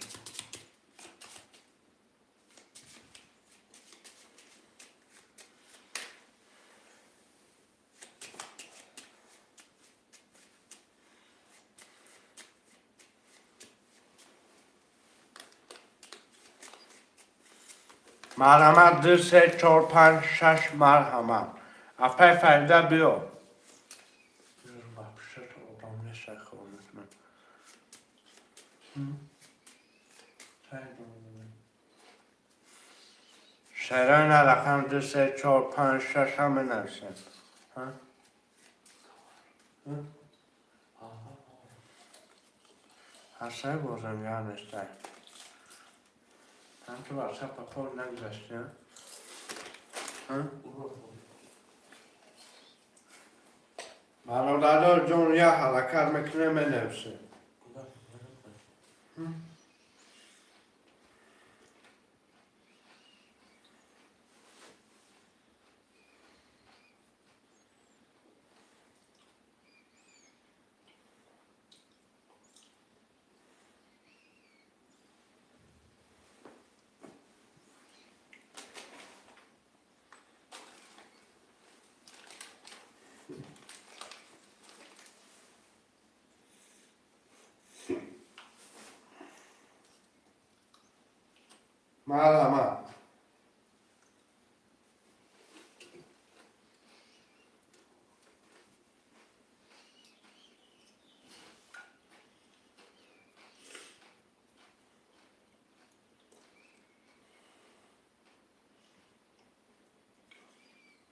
Марҳамат, ду, се, чор, панҷ, шаш, марҳамат. Апай Фарида, биё. Вообще одам нест, хоб мекунам. Шерои на рақам ду, се, чор, панҷ, шаш ҳама нависем. Ҳа? Ҳа? Ҳасай бозам я нестай. Ҳам ту ватсап папор нагузашти, ҳа? Ҳа? Бародаро ҷон, я ҳаракат мекунем, менависем. Марҳамат.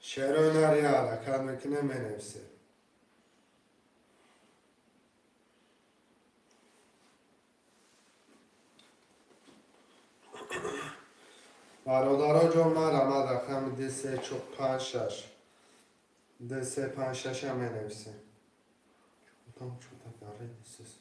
Шерои нар я ҳаракат мекунем, менависем. Бародаро ҷон, марҳамат, рақами ду, се, чор, панҷ, шаш. Ду, се, панҷ, шаша менависем. Там что-то горит здесь.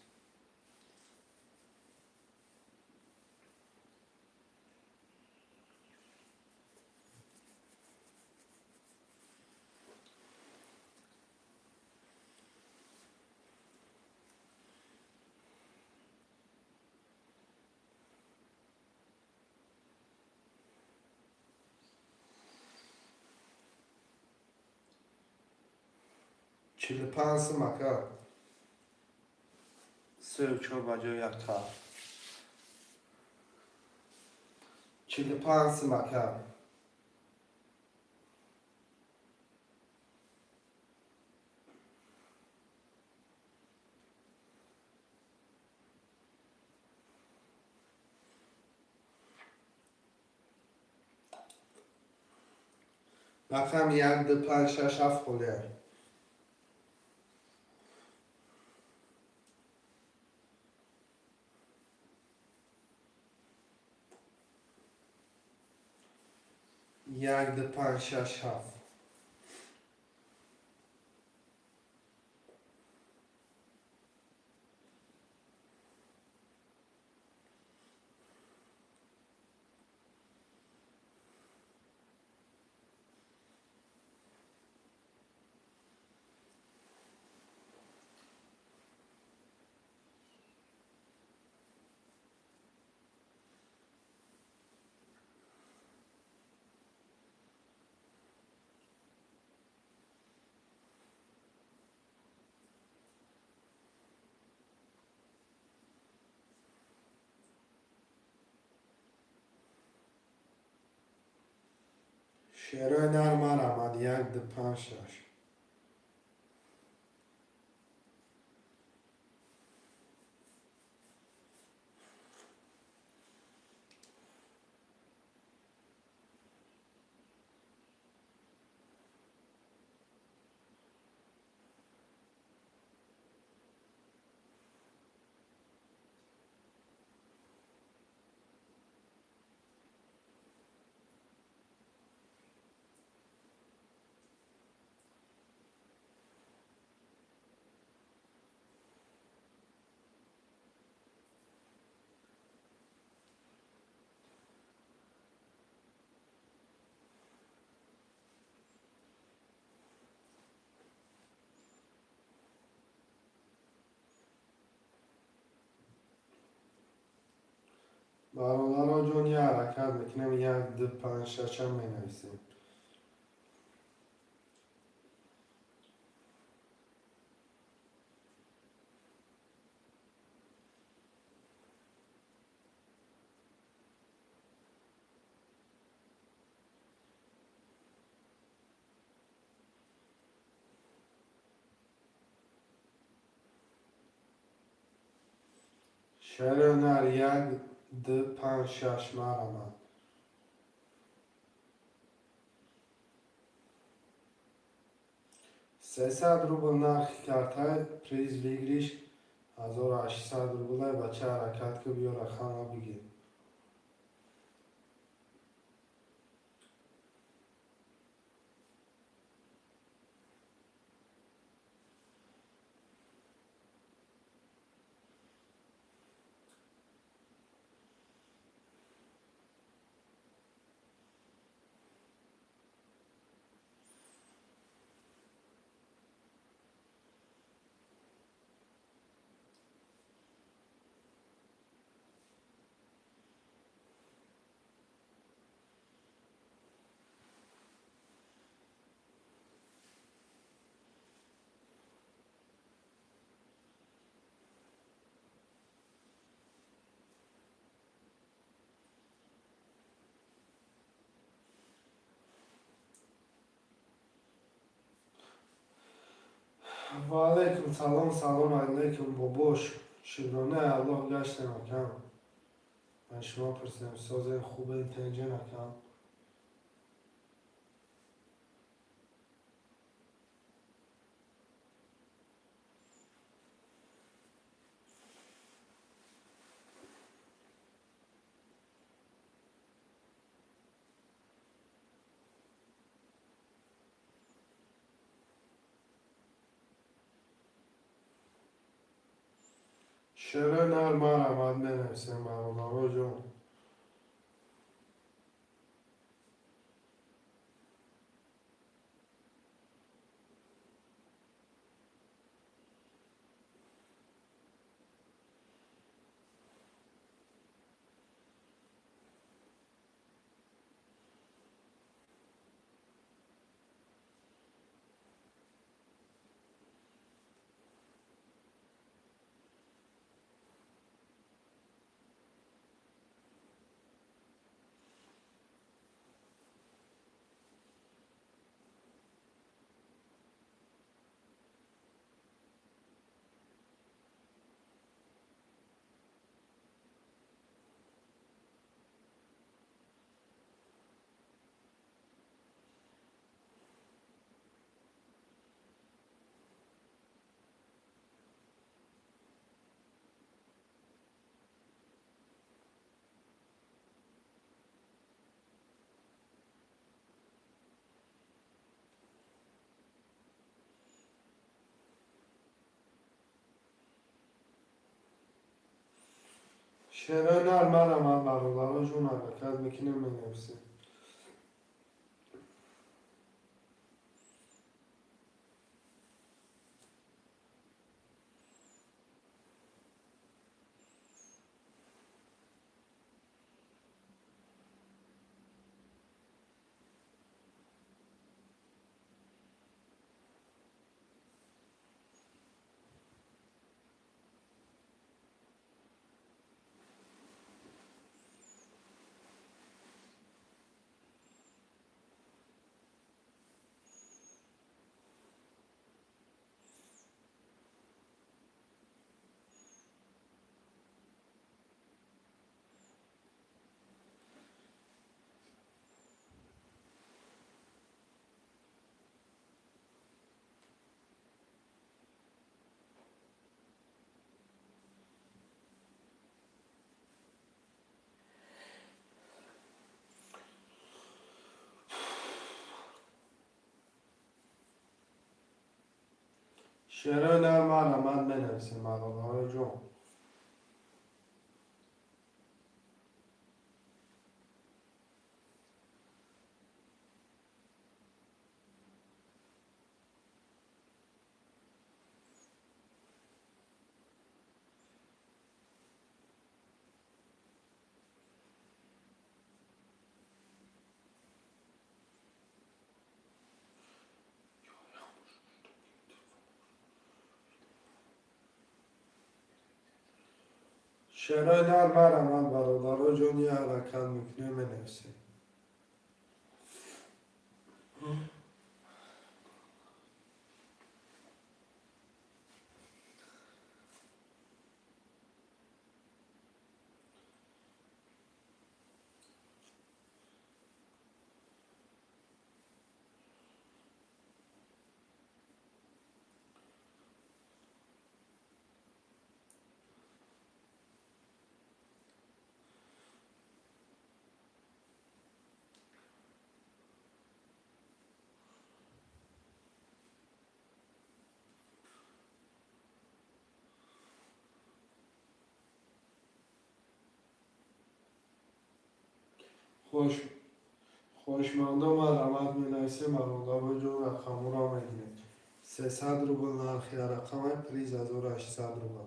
45 сум, ака. 3-4 баҷо якта. 45 сум, ака. Рақам як, ду, панҷ, шаш, ҳафт холия. Як, ду, панҷ, шаш, ҳафт. Шерои нар марамад. Як, ду, панҷ, шаш. Бародаро ҷон, я ҳаракат мекунем. Як, ду, панҷ, шашам менависем. Шаҳри нар. Як, ду, панҷ, шаш, марамад. 300 рубл нархи картай, приз выигрыш 1800 рублай. Бача, ҳаракат ку, биё, рақама бигир. Ва алайкум салом, салом алайкум, бобош. Шукронаи Аллоҳ, гаштем, акам. Ман шумо пурсидам, созем, хубем, тенҷен, акам? Шерои нар марҳамат менависем, бародаро ҷон. Шерои нар марҳамат, бародаро ҷон, ҳаракат мекунем, менависем. Шерои нар марҳамат менависем, бародаро ҷон. Шерои нар марҳамат, бародаро ҷон, я ҳаракат мекунем, менависем. Хоҳишмандо марҳамат менависем, бародаро ҷон, рақамҳоро мегирем. 300 рубл нархи рақамай, приз 1800 рубл.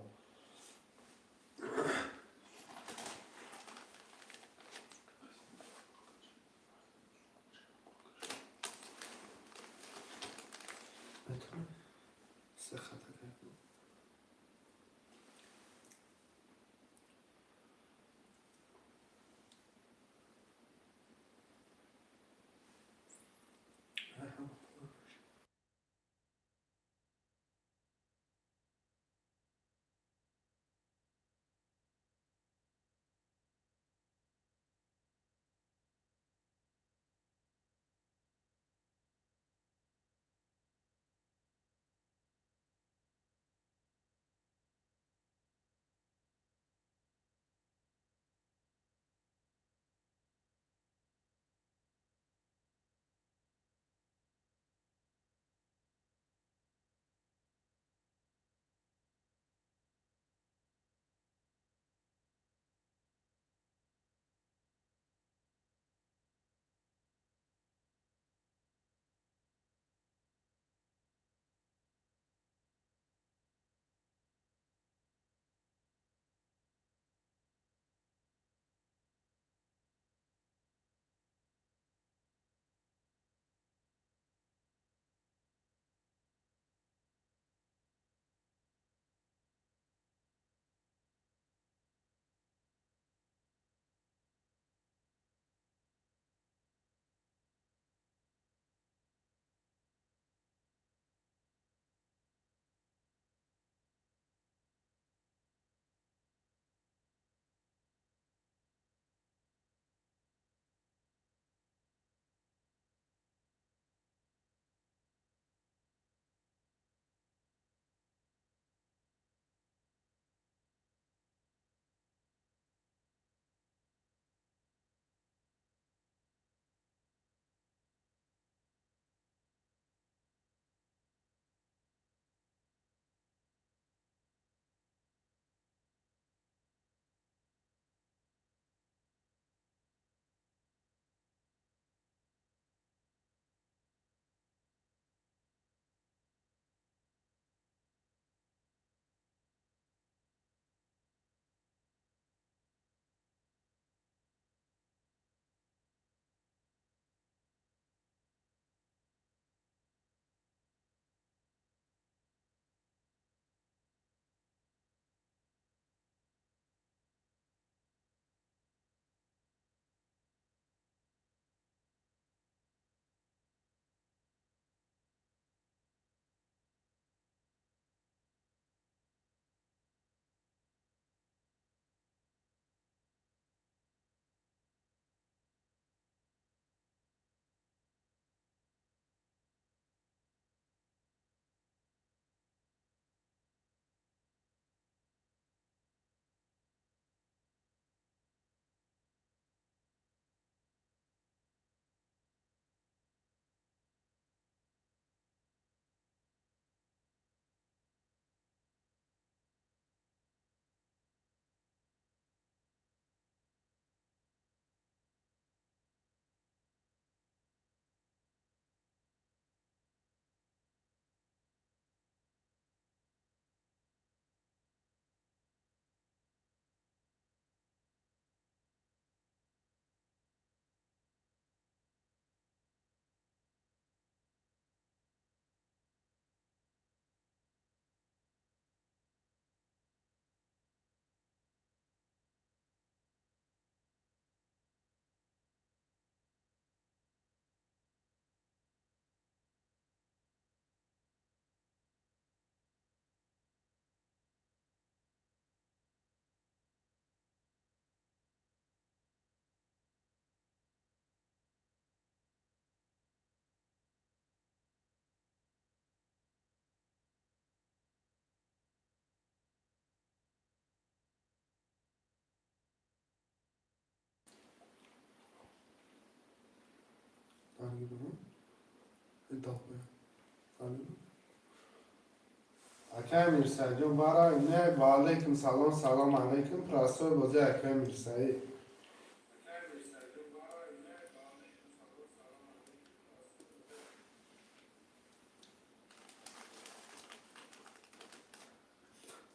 Акай Мирсаидҷон, бара не, ва алейкум салом, салом алейкум, простой бозӣ, акай Мирсаид.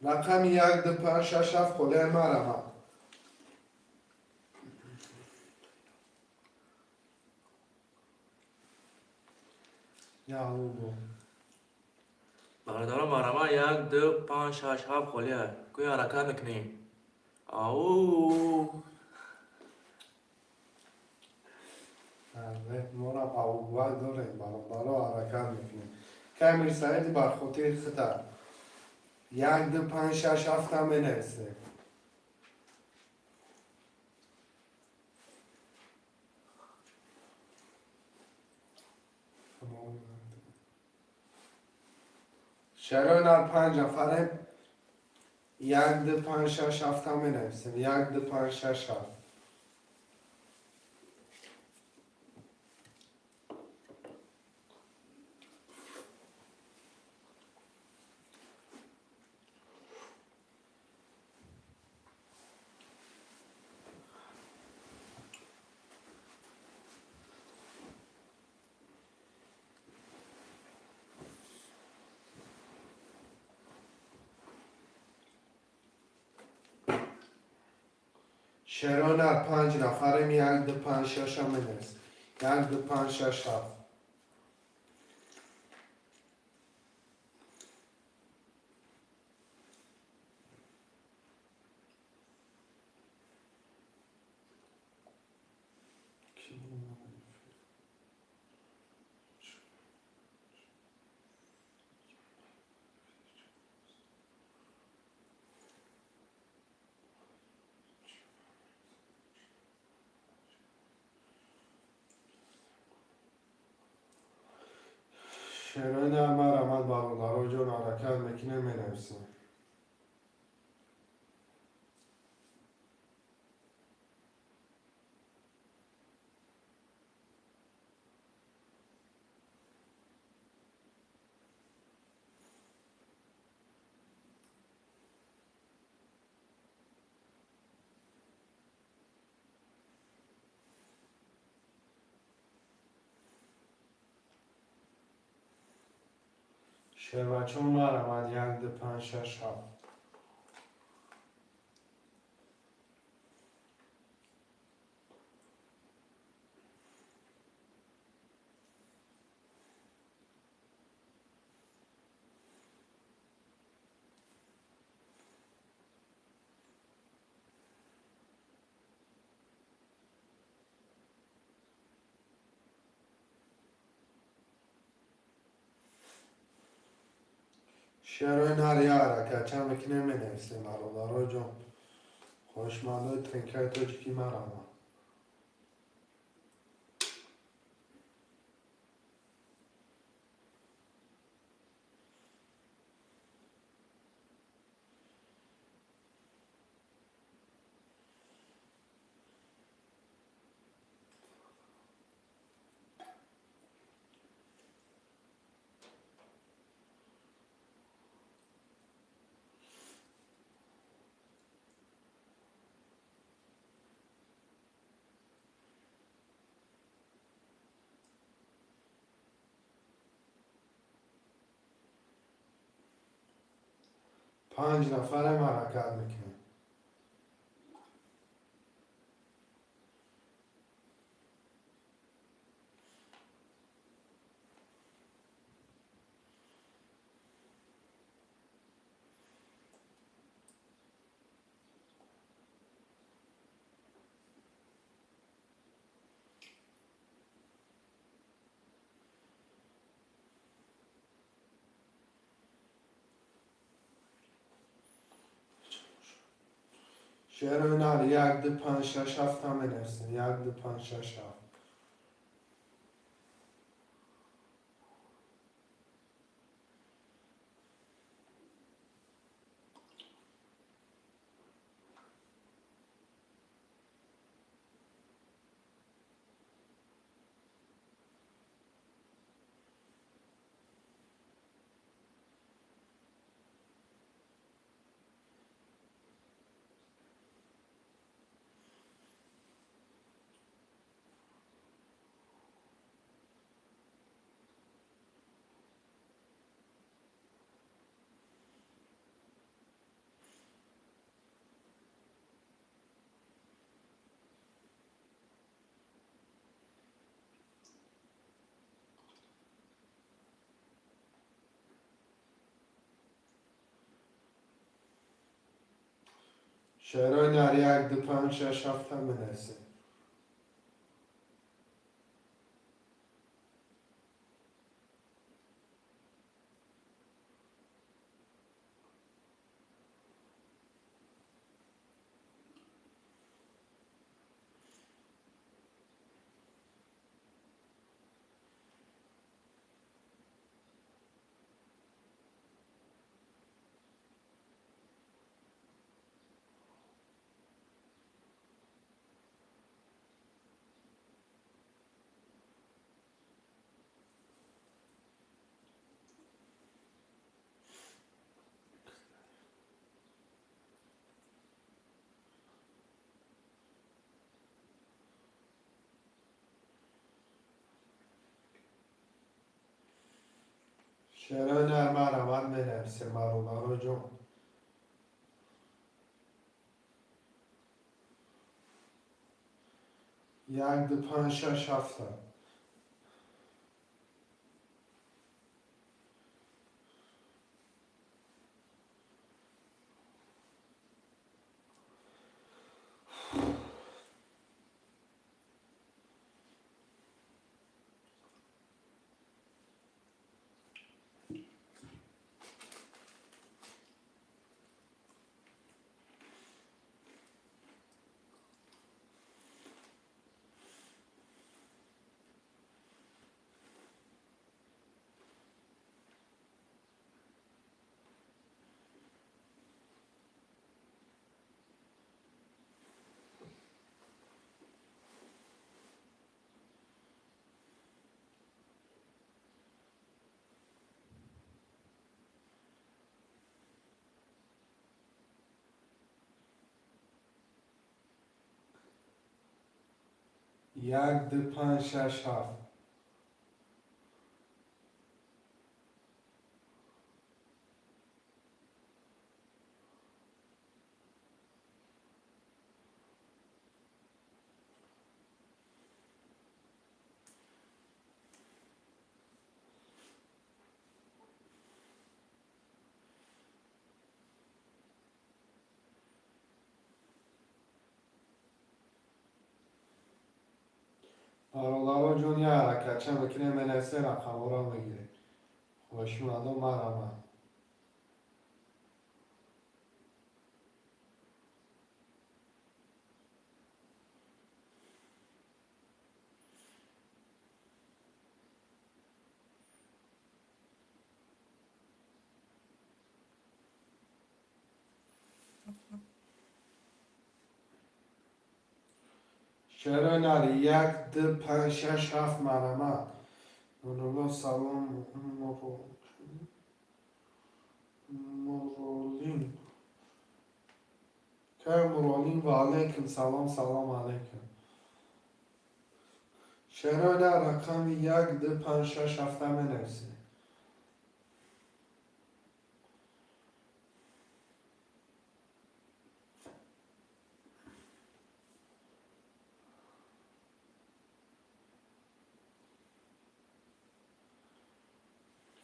Рақами 1, 2, 5, 6, 7 холиай марамад. Яубо. Бародарон, марама 1, 2, 5, 6, 7 холия. Кӯи ҳаракат мекунем. Ау. Морам аугва дорем, бародаро, ҳаракат мекунем. Кай Мирсаиди, бар хотири хита. 1, 2, 5, 6, 7 менависем. Шарои нар, панҷ нафарем. 1, 2, 5, 6, 7 менависем. 1, 2, 5, 6, 7. Шерона, панҷ нафарем, 1, 2, 5, 6 менавис. 1, 2, 5, 6, 7. Шерона, марамад, бародаро ҷон, ҳаракат мекунем, менависем. Шербачон, марамад, 1, 2, 5, 6, 7. Шерои нар, я ҳаракатча мекунем, менависем, бародаро ҷон. Хоҳишмандои тринкаи тоҷикӣ, марамад. Панҷ нафарем, ҳаракат мекунем. Шерои нар, 1, 2, 5, 6, 7 менависем. 1, 2, 5, 6, 7. Шерои нар, як, ду, панҷ, шаш, ҳафта менависем. Шерои нар, марҳамат, менависем, бародаро ҷон. Як, ду, панҷ, шаш, ҳафта. Як, ду, панҷ, шаш, ҳафт. Бародаро ҷон, як ҳаракатча мекунем, менависем, рақамҳоро мегирем. Хоҳишмандон, марҳамат. Шерои нари, як, ду, панҷ, шаш, ҳафт, марҳамат. Нурулло, салом. Муролин. Кай Муролин, ва алайкум салом, салом алайкум. Шерои нар, рақами як, ду, панҷ, шаш, ҳафта менависем.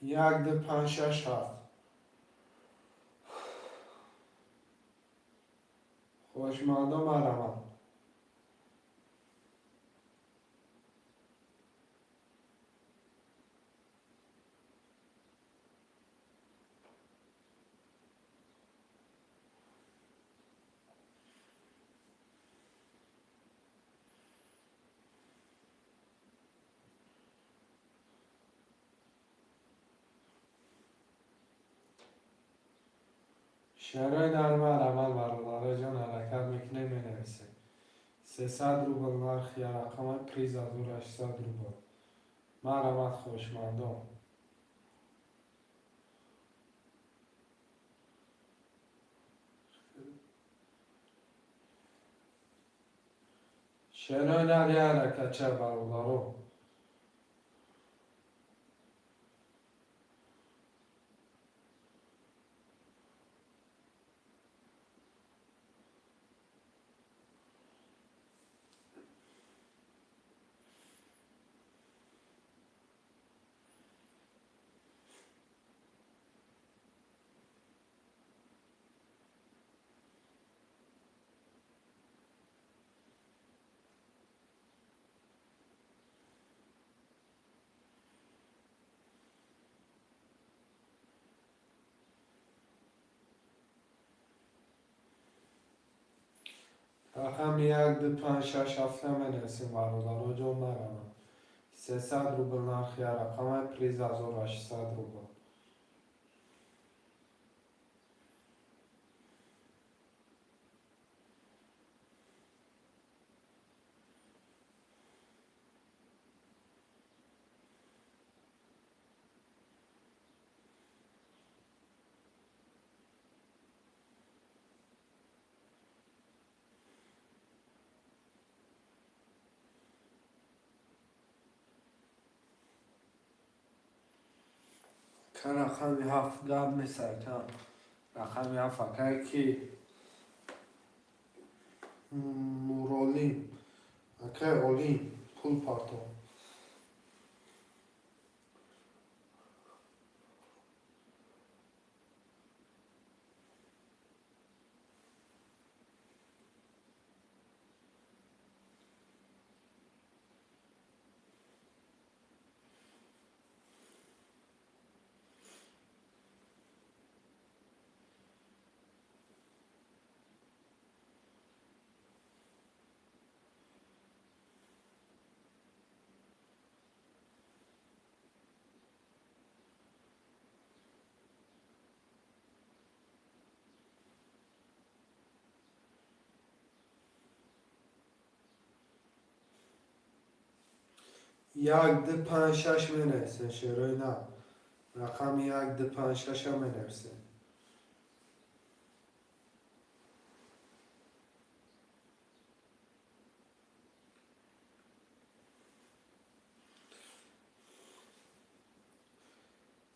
Як, ду, панҷ, шаш, ҳафт. Хоҳишмандон, марҳамат. Шерои нар, марҳамат, бародаро ҷон, ҳаракат мекунем, менависем. 300 рубл нархи як рақама, приз 1800 рубл. Марҳамат, хоҳишмандон. Шерои нар, як ҳаракатча, бародаро. Рақами 1, 2, 5, 6, 7 менависем, бародаро ҷон, марамад. 300 рубл нархи як рақама, приз 1800 рубл. Ка рақами 7 гап месаркам. Рақами 7 акай ки? Нуролим. Акай Олим, пул партов. 1, 2, 5, 6 менависем, шерои нав. Рақами 1, 2, 5, 6 менависем.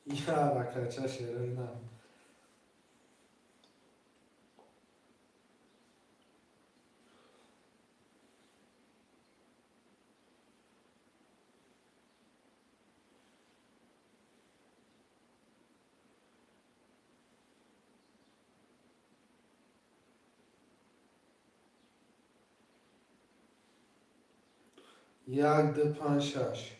Я ракача, шерои нав. 1, 2, 5, 6.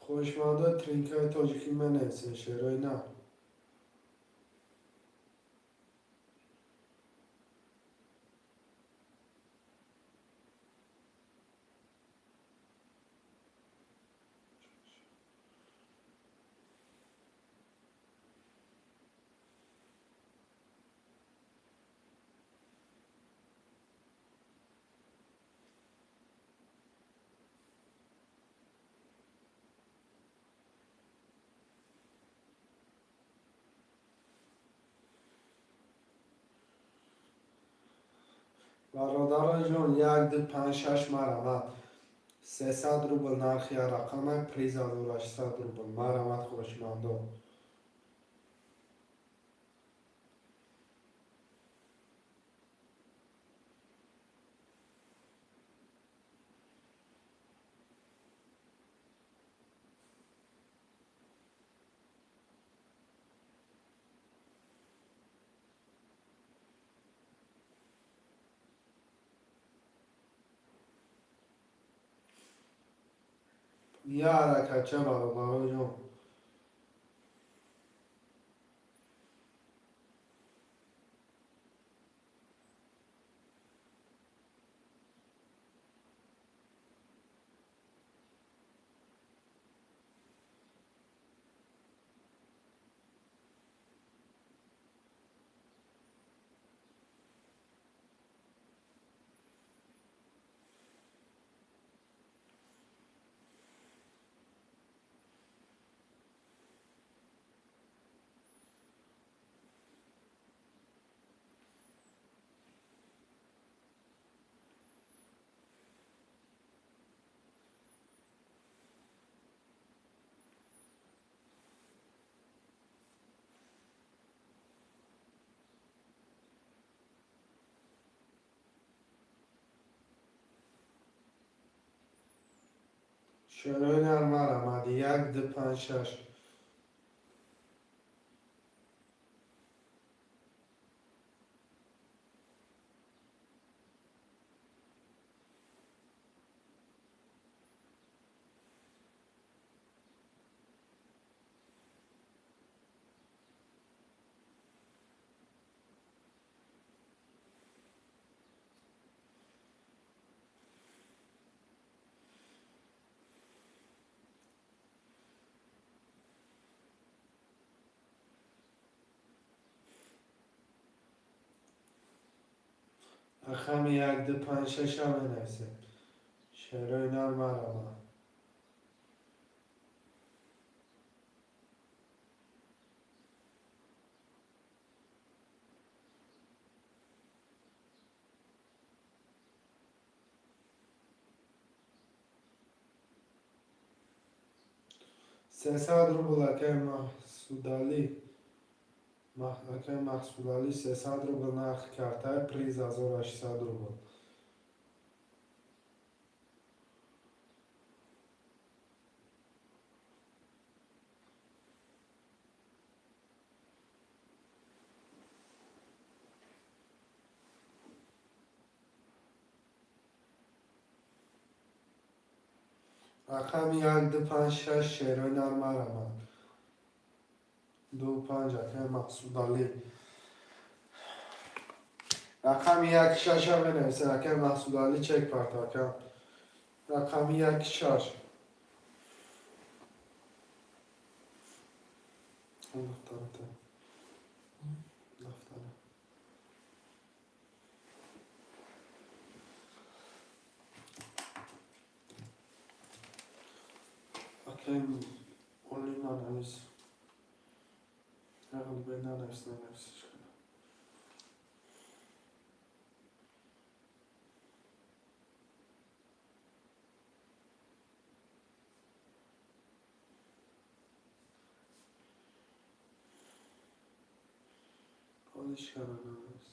Хоҳишмандо, тринкаи тоҷикӣ менависем, шерои нав. Бародарон ҷон, 1, 2, 5, 6, марамат. 300 рубл нархи як рақама, приз 1800 рубл. Марамат, хоҳишмандо. Я ҳаракатча, бародарон ҷон. Шерои нар, марамад. 1, 2, 5, 6. Рақами 1, 2, 5, 6 менависем. Шерои нар марама. 300 рубл, акай Маҳсудалӣ. Акай Маҳсудалӣ, 300 рубл нархи картаи, приз 1800 рубл. Рақами 1, 2, 5, 6, шерои нар марамад. 2, 5, акай Мақсудалӣ. Рақами 1, 6 менависед, акай Маҳсудалӣ, чек парто, ака. Рақами 1, 6. Дафтарата. Дафтара. Акай Оли, нанавис. Нағл нанавис, нанавис. Ҳолиш кара, нанавис.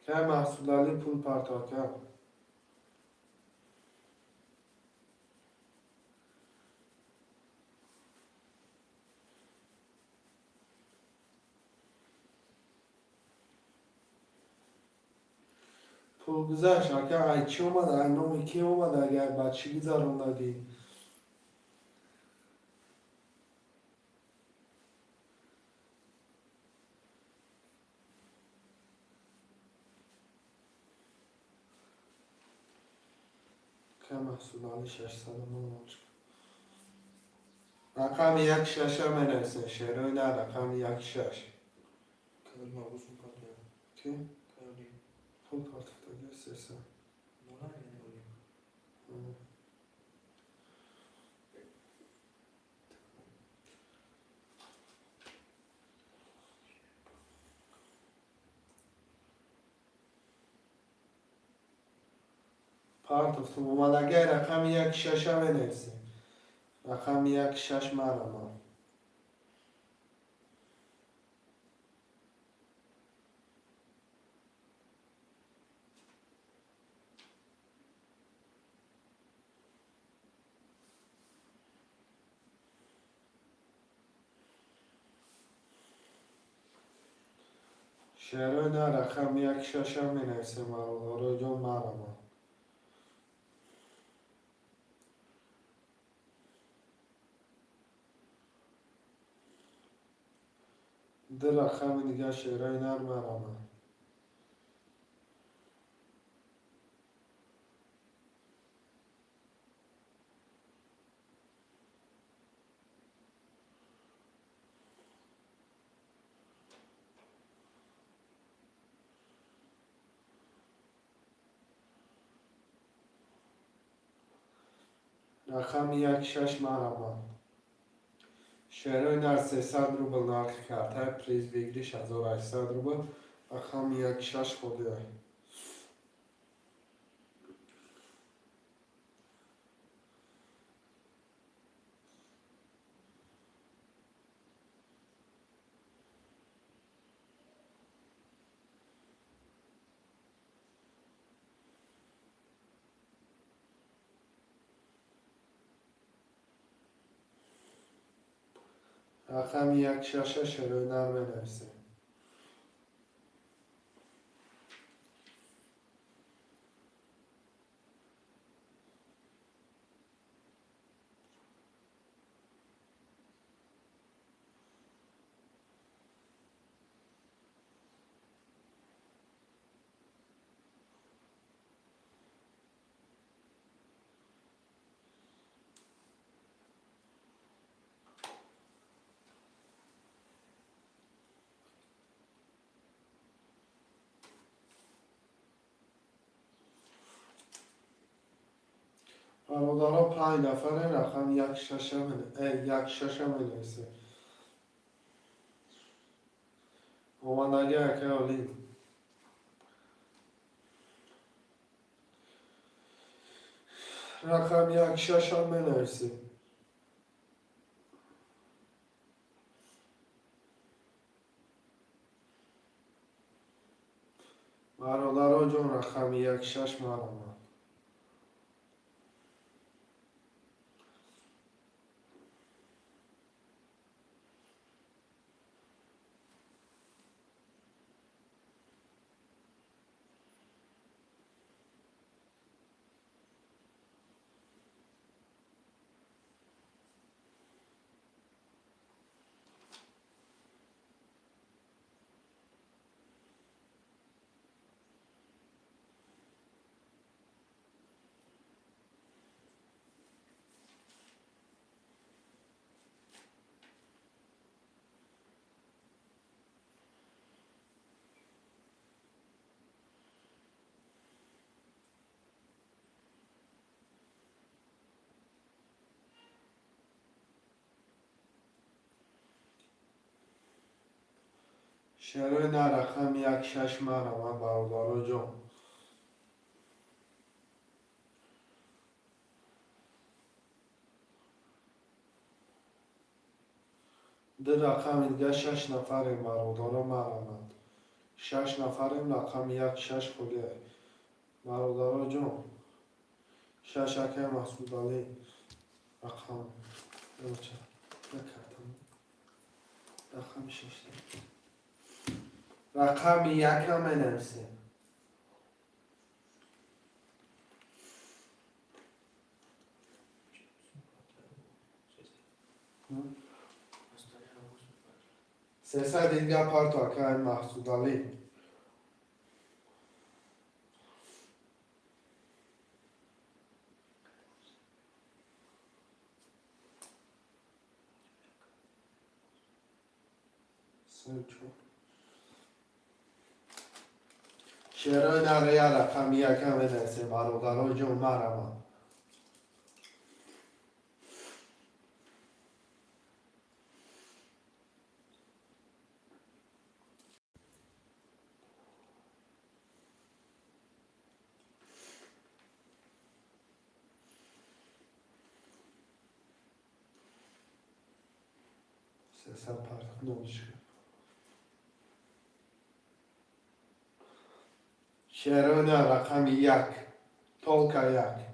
Кай Маҳсудалӣ, пул парто, ака. Пул гузашт, ака, ай чӣ омад, ай номи кӣ омад, агар ба чӣ гузарондагӣ? Кай Маҳсудалӣ, 600. Рақами 1, 6 менависем, шерои на, рақами 1, 6. Кадр мабусун партоя. Ки? Кадр. Пул партофтагӣ 300. Мола яъне Оли. Партофтум омадагай, рақами 1, 6 менависем. Рақами 1, 6 марама. Шерои на, рақами 1, 6 менависем, бародароҷон, марама. Ду рақами дигар, шерои нар марама. Рақами 1, 6 марама. Шерои нар, 300 рубл нархи картаи, приз выигрыш 1800 рубл. Рақами 1, 6 холия. Рақами 1, 6 шерои нар менависем. Бародаро, панҷ нафаре, рақами як шаша, як шаша менависем. Омадагӣ, акай Олим. Рақами як шаша менависем. Бародаро ҷон, рақами як шаш маромад. Шерои на, рақами як шаш маромад, бародаро ҷон. Ду рақами дига, шаш нафарем, бародаро, маромад. Шаш нафарем, рақами як шаш холия, бародаро ҷон. Шаш, акай Маҳсудалӣ, рақам накардам. Рақами шаш, рақами якра менависем. 300 дига парто, акай Маҳсудалӣ. Се, чор. Шерои нарая, рақами яка менависем, бародаро ҷон, марамад. 300 партох нолишка. Шерои на, рақами як, только як.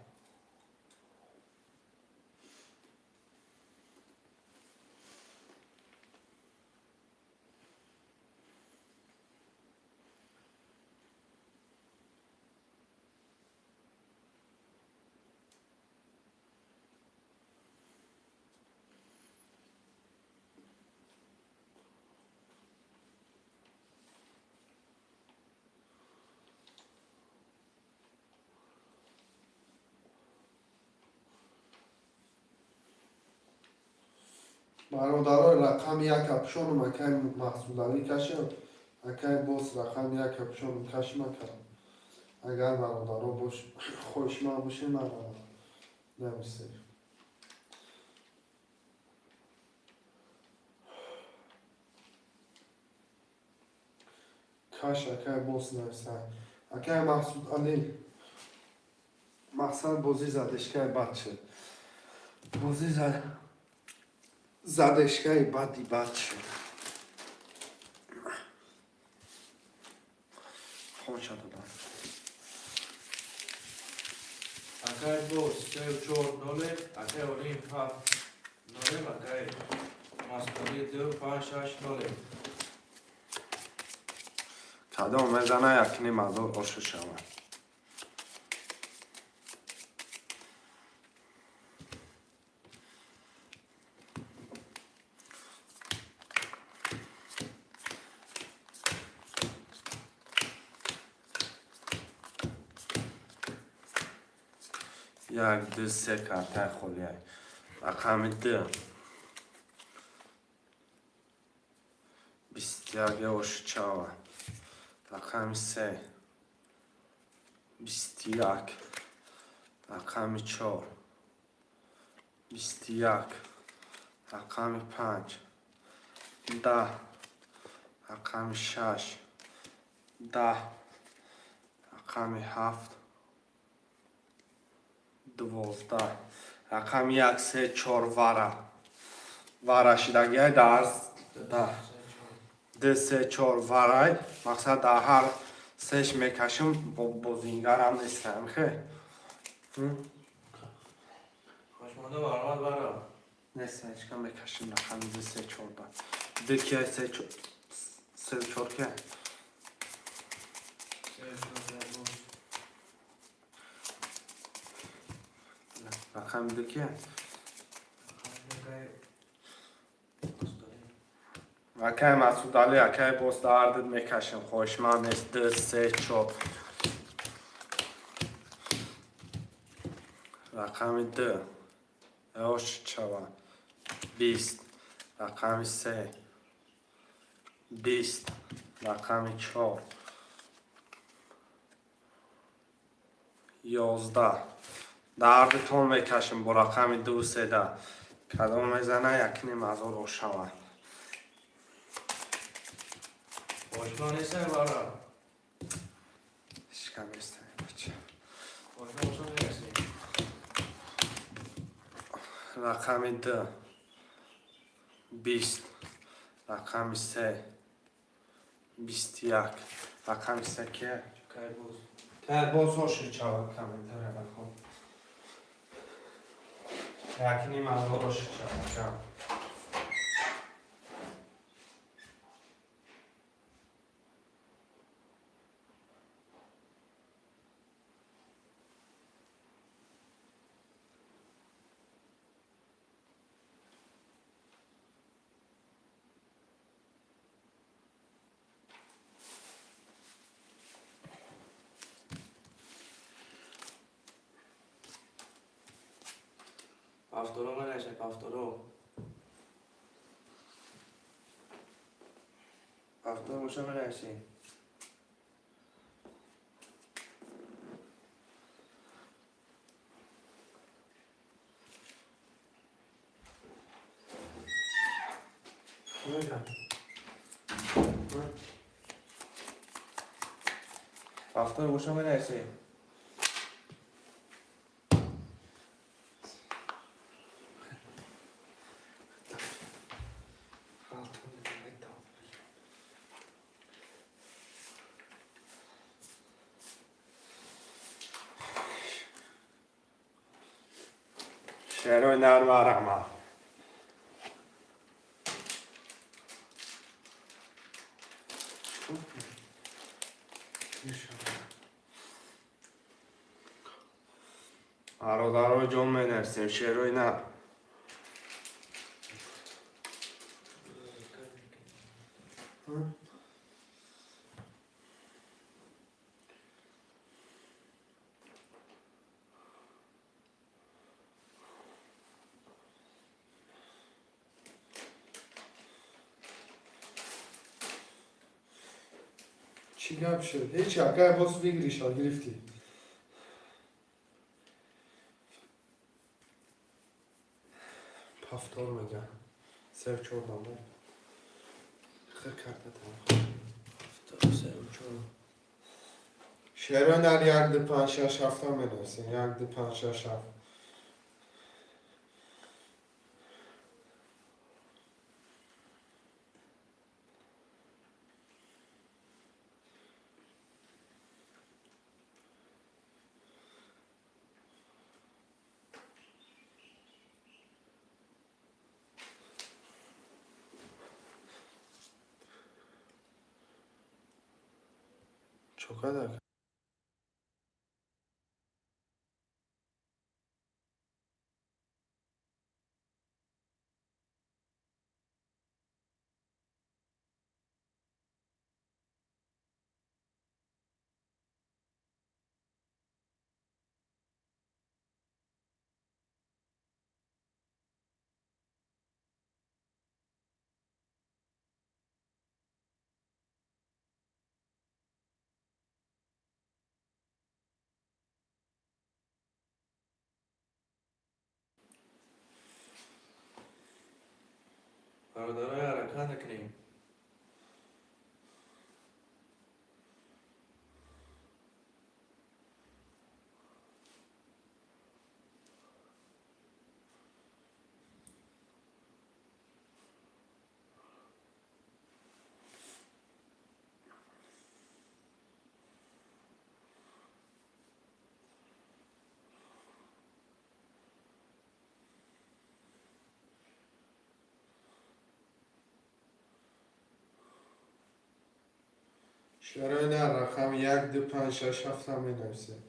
Бародаро, рақами як капюшоном, акай Маҳсудалӣ, кашем. Акай бос, рақами як капюшоном кашим, ака. Агар бародаро бош хоҳишманд бошем, марамад, нависед. Каш, акай бос, нависад. Акай Маҳсудалӣ, мақсад, бозӣ задешкаи бад шуд. Бозӣ задешкаи бади бад шуд. Хонша додам. Акай бос се чор ноле, акай Олим ҳафт ноле, акай Маҳсудалӣ ду панҷ шаш ноле. Кадом мезана, якним ҳазор ошу шавад. Як, ду, се картаи холия. Рақами ду, 21 ошучава. Рақами се, 21. Рақами чор. 21, рақами 5, 10, рақами 6, 10, рақами 7, 12, рақами 1, 3, 4 вара. Вара шидагиай дар 2, 3, 4 варай. Мақсад дар ҳар сеш мекашим, бозингарам нестам, хе. Хошмонда баромад бара. Неста, ҳечкам мекашим рақами 2, 3, 4 да. 2 ки 3, 4, 3, 4 ки? Се чор боз. Рақами 2 ки? Акай Масудали. Акай Масудали, акай боз дардид мекашим. Хоҳишманд нест. 2, 3, 4. Рақами 2. Ош чава. 20. Рақами 3. 20. Рақами 4. 11. Дардитон мекашим бо рақами 2 3 да. Кадом мезана 1,5 ҳазор ошава. Хошмон нестай бара. Ҳечкам нестай, бача. Хошмон боша мерасем. Рақами 2. 20. Рақами 3. 21. Рақами 3 ки? Кай боз. Кай боз оши чава комментария бахон. 1,5 ҳазор оши чава кам. Повторо менасем, повторо. Повтор боша менасем. Повтор боша менасем. Шерои нарма раҳмат. Бародаро ҷон менависем шерои нар. Чӣ гап шуд? Ҳеч, акай боз выигрыша гирифтӣ. Повтор мега. Сев чор дамо. Хир карта там. Повтор се чор. Шерои нар 1, 2, 5, 6, 7 менависем. 1, 2, 5, 6, 7. Чо када? Бародарои, ҳаракат мекунем. Шарои нар рақами 1, 2, 5, 6, 7 менависем.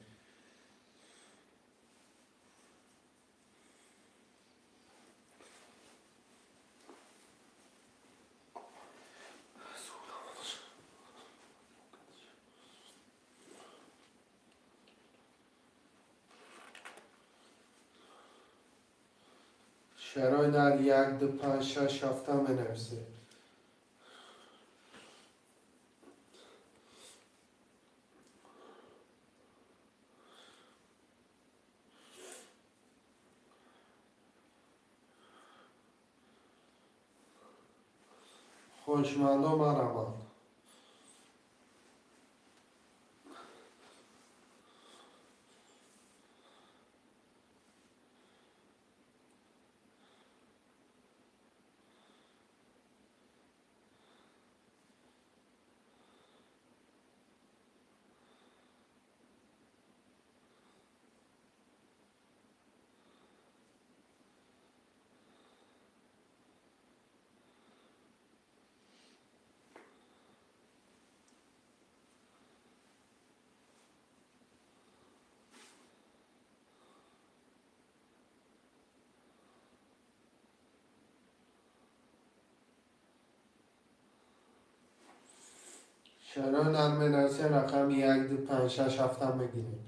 Шарои нар 1, 2, 5, 6, 7 менависем. Хоҳишмандо, марамад. Шарои нар менависем, рақами 1, 2, 5, 6, 7 мегирем.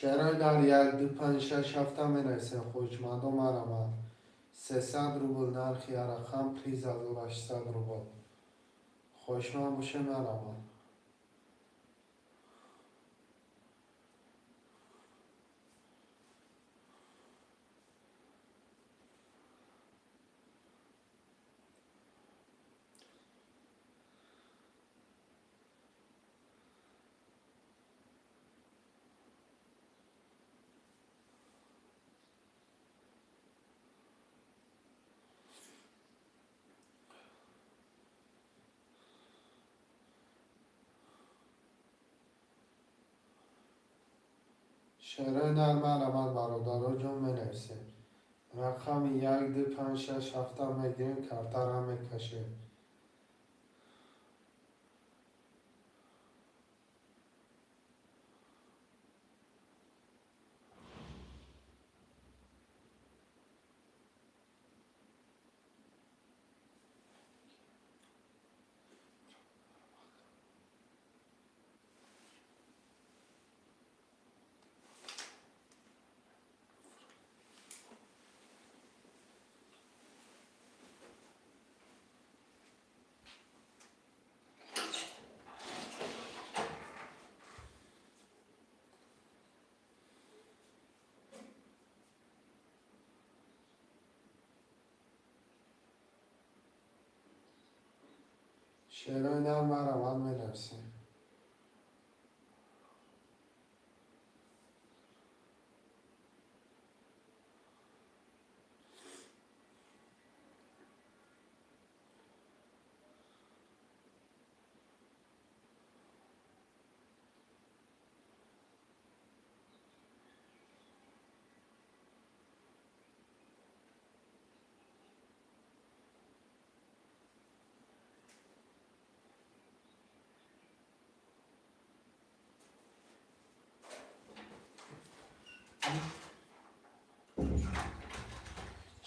Шарои нар 1, 2, 5, 6, 7 менависем. Хоҳишмандо, марамад. 300 рубл нархи рақам, приз 1800 рубл. Хоҳишманд боше, марамад. Шарои нар марамад, бародаро ҷон, менависем. Рақами 1, 2, 5, 6, 7 мегирем, картара мекашем. Шерои нар марамад, менависем.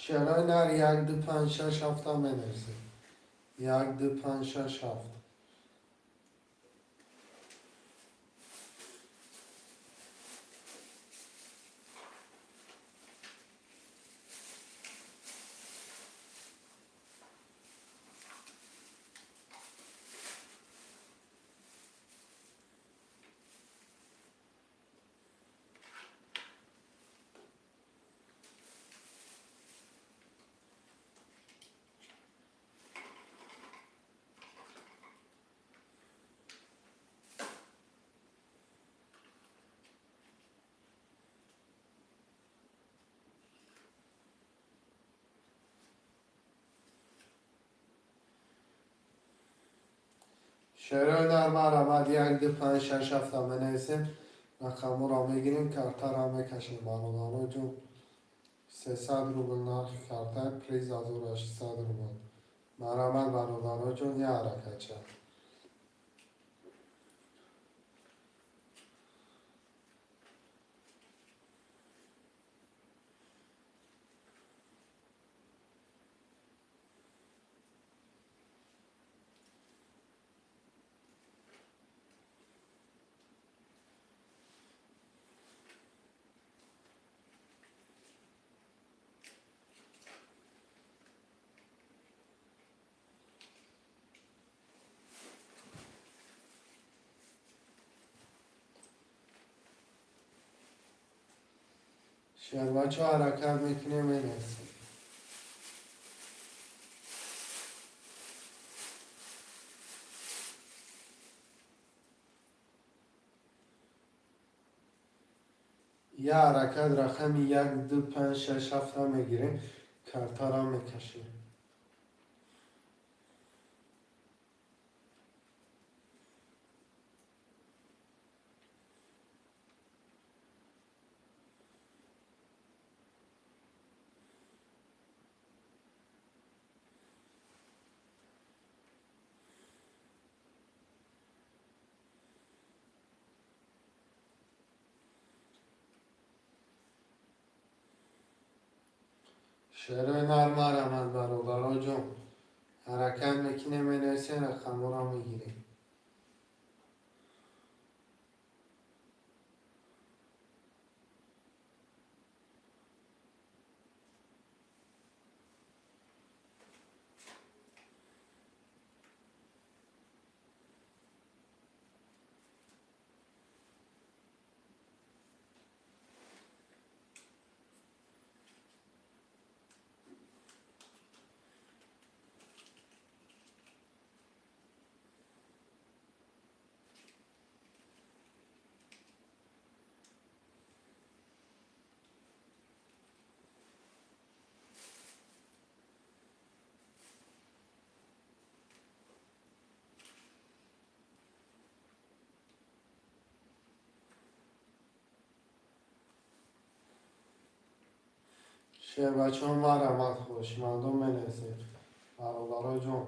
Шерои нар 1, 2, 5, 6, 7 менависем. 1, 2, 5, 6, 7. Шерои нар марҳамат, 1, 2, 5, 6, 7 менависем. Рақамҳоро мегирем, картаро мекашем. Бародаро ҷон, 300 рубл нархи карта, приз 1600 рубл. Марҳамат, бародаро ҷон, як ҳаракатча. Шербачо, ҳаракат мекунем, менависем. Як ҳаракат, рақами 1, 2, 5, 6, 7 мегирем, картаро мекашем. Шерои нар марҳамат, бародаро ҷон, ҳаракат мекунем, менависем, рақамҳоро мегирем. Шербачон, марҳамат, хоҳишмандон, менависем. Бародаро ҷон.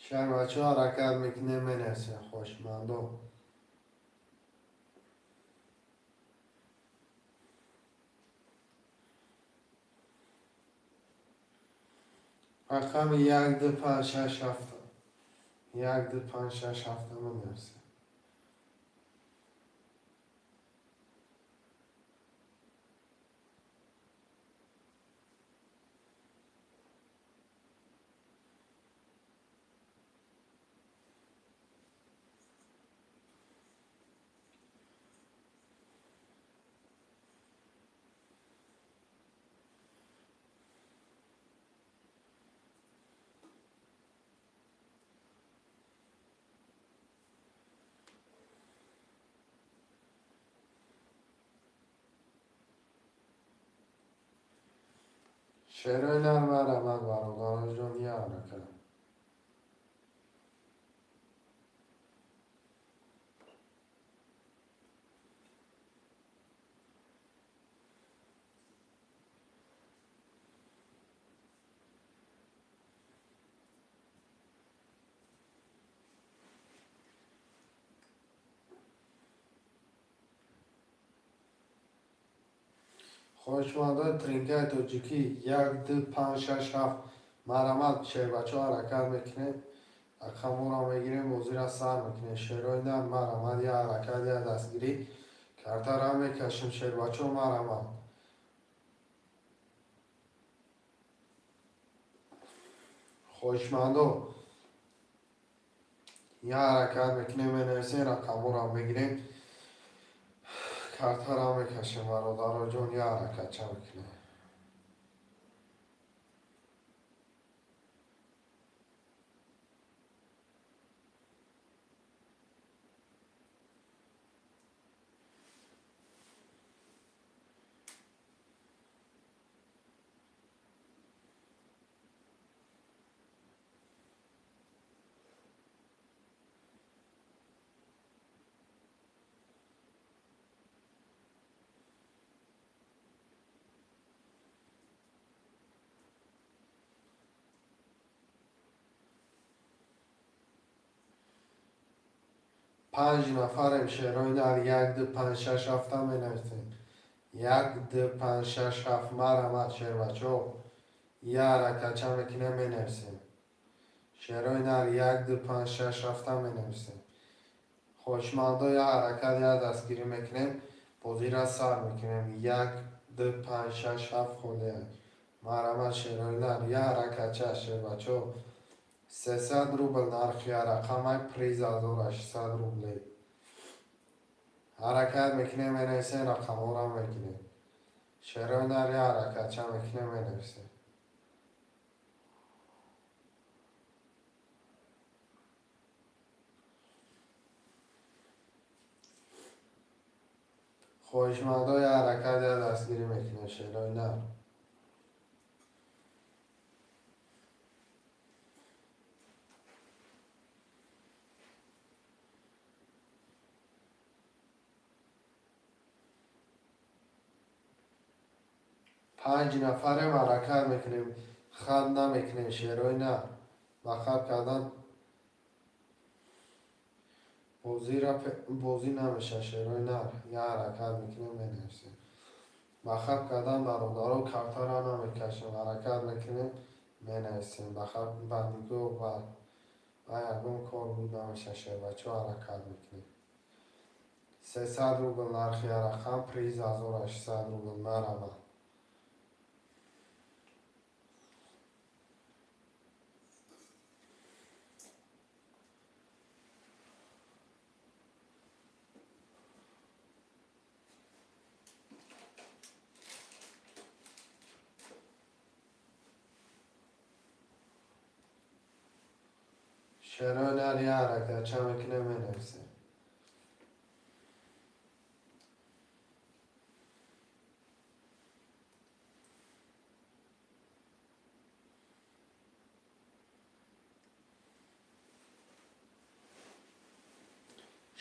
Шербачо, ҳаракат мекунем, менависем, хоҳишмандон. Рақами 1, 2, 5, 6, 7. 1, 2, 5, 6, 7 менависем. Шерои нар, марҳамат, бародароҷон, я ҳаракат. Хоҳишмандои тринкаи тоҷикӣ, як, ду, панҷ, шаш, ҳафт, марҳамат, шербачаҳо, ҳаракат мекунем, рақамҳоро мегирем, бозиро сар мекунем. Шерои нар, марҳамат, я ҳаракат, я дастгирӣ, картара мекашем, шербачаҳо, марҳамат. Хоҳишмандо, я ҳаракат мекунем, менависем, рақамҳоро мегирем, картара мекашем, бародароҷон, я ҳаракатча мекунем. Панҷ нафарем, шерои нар, як, ду, панҷ, шаш, ҳафта менависем. Як, ду, панҷ, шаш, ҳафт, марҳамат, шербачаҳо, я ҳаракатча мекунем, менависем. Шерои нар, як, ду, панҷ, шаш, ҳафта менависем. Хоҳишмандо, я ҳаракат, я дастгирӣ мекунем, бозиро сар мекунем. Як, ду, панҷ, шаш, ҳафт холия. Марҳамат, шерои нар, я ҳаракатча, шербачаҳо. 300 рубл нархи рақамай, приз 1600 рубле. Ҳаракат мекунем, менависем, рақамҳоро мегирем. Шерои нар, я ҳаракатча мекунем, менависем. Хоҳишмандо, я ҳаракат, я дастгирӣ мекунем, шерои нар. Панҷ нафарем, ҳаракат мекунем, хат намекунем, шерои нар. Ба хат кардан бозӣ намешавад, шерои нар. Я ҳаракат мекунем, менависем. Ба хат кардан, бародаро, картара намекашем, ҳаракат мекунем, менависем. Ба хат, ба нигоҳ, ба ягон кор буд намешавад, шербачаҳо, ҳаракат мекунем. 300 рубл нархи рақам, приз 1600 рубл, марҳамат. Шерои нар, я ҳаракатча мекунем, менависем.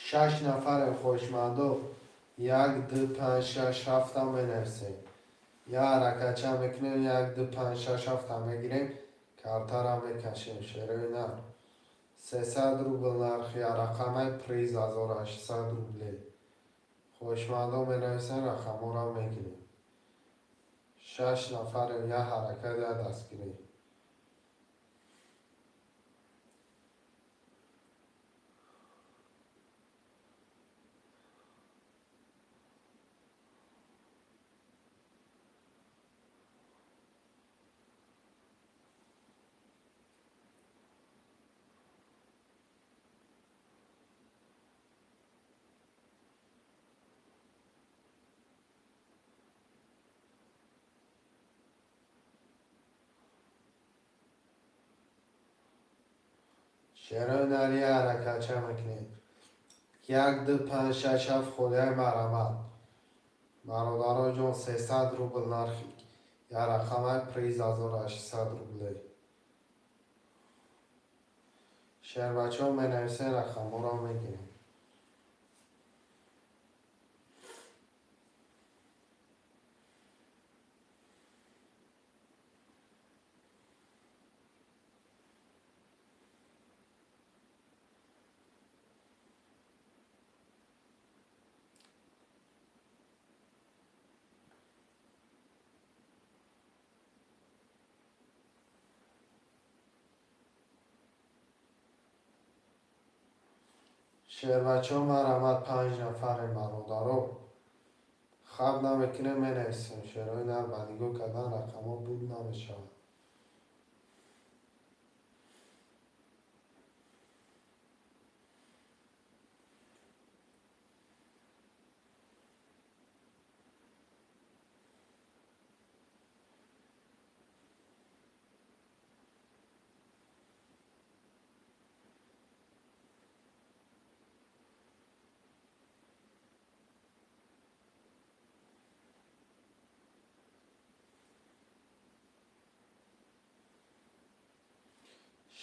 Шаш нафарем, хоҳишмандо, як, ду, панҷ, шаш, ҳафта менависем. Я ҳаракатча мекунем, як, ду, панҷ, шаш, ҳафта мегирем, картара мекашем, шерои нар. 300 рубл нархи рақамай, приз 1600 рубле. Хоҳишмандо менависем, рақамҳоро мегирем. Шаш нафарем, я ҳаракат, я дастгирӣ. Шерои нар, я ҳаракатча мекунем. Як, ду, панҷ, шаш, ҳафт холияи, марҳамат. Бародароҷон, 300 рубл нархи Як рақамай, приз 1800 рублей. Шербачаҳо, менависен, рақамҳоро мегирем. Шербачаҳо, марҳамат, панҷ нафарем, бародаро. Хаб намекунем, менависем. Шерои нар, ба нигоҳ кардан рақамҳо буд намешавад.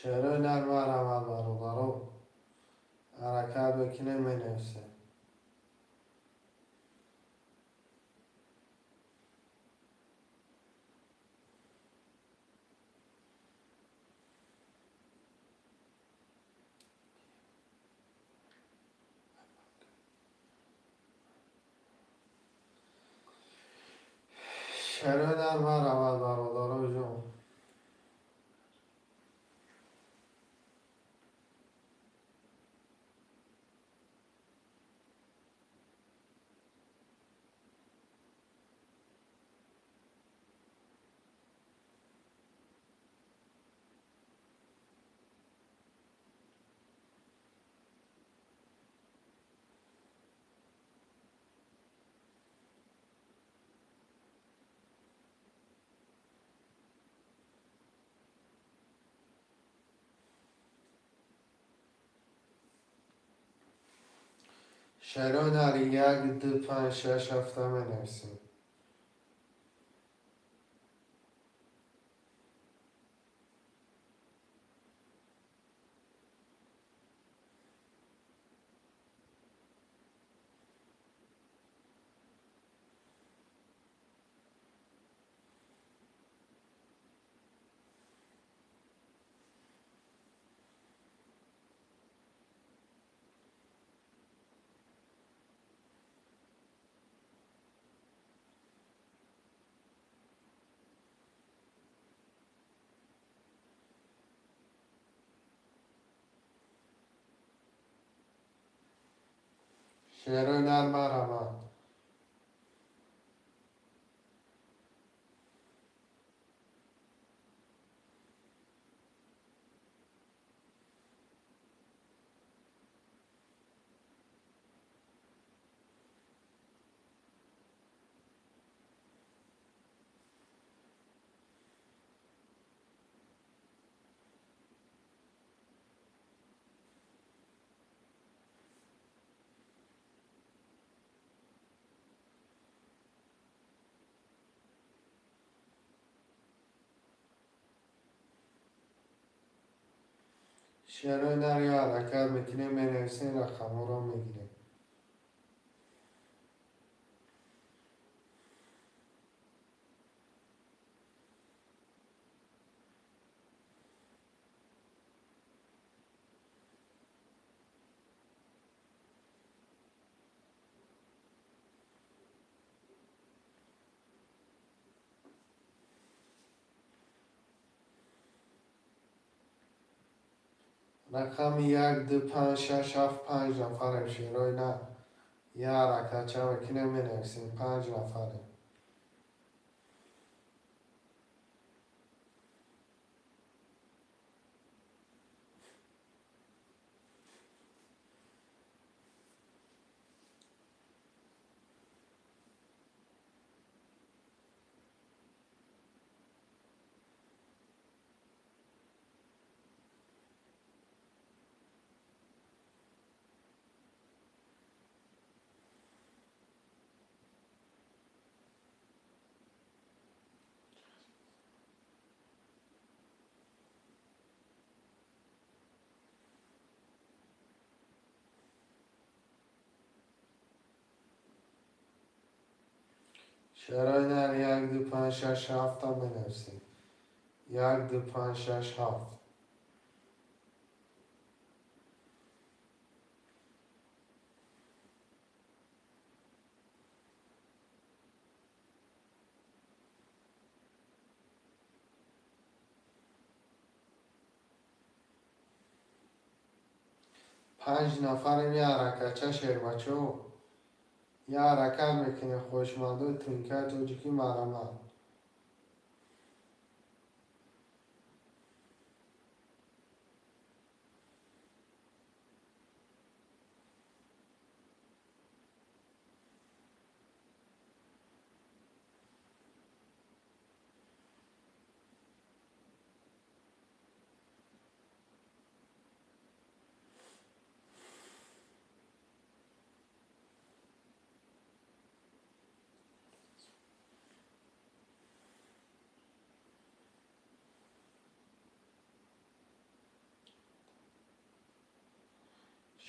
Шерои нар, марҳамат, бародаро, ҳаракат мекунем, менависем. Шерои нар, марҳамат, бародаро ҷон. Шерои нар, як, ду, панҷ, шаш, ҳафта менависем. Шерои нар, марҳамат. Шерои нар, ё ҳаракат мекунем, менависем, рақамҳоро мегирем. Рақами як, ду, панҷ, шаш, ҳафт, панҷ нафарем, шерои нар. Я ҳаракатча мекунем, менависем, панҷ нафарем. Шерои нар, як, ду, панҷ, шаш, ҳафта менависем. Як, ду, панҷ, шаш, ҳафт. Панҷ нафарем, я ҳаракатча, шербачаҳо. Я ҳаракат мекунем, хоҳишмандои тринкаи тоҷикӣ, марҳамат.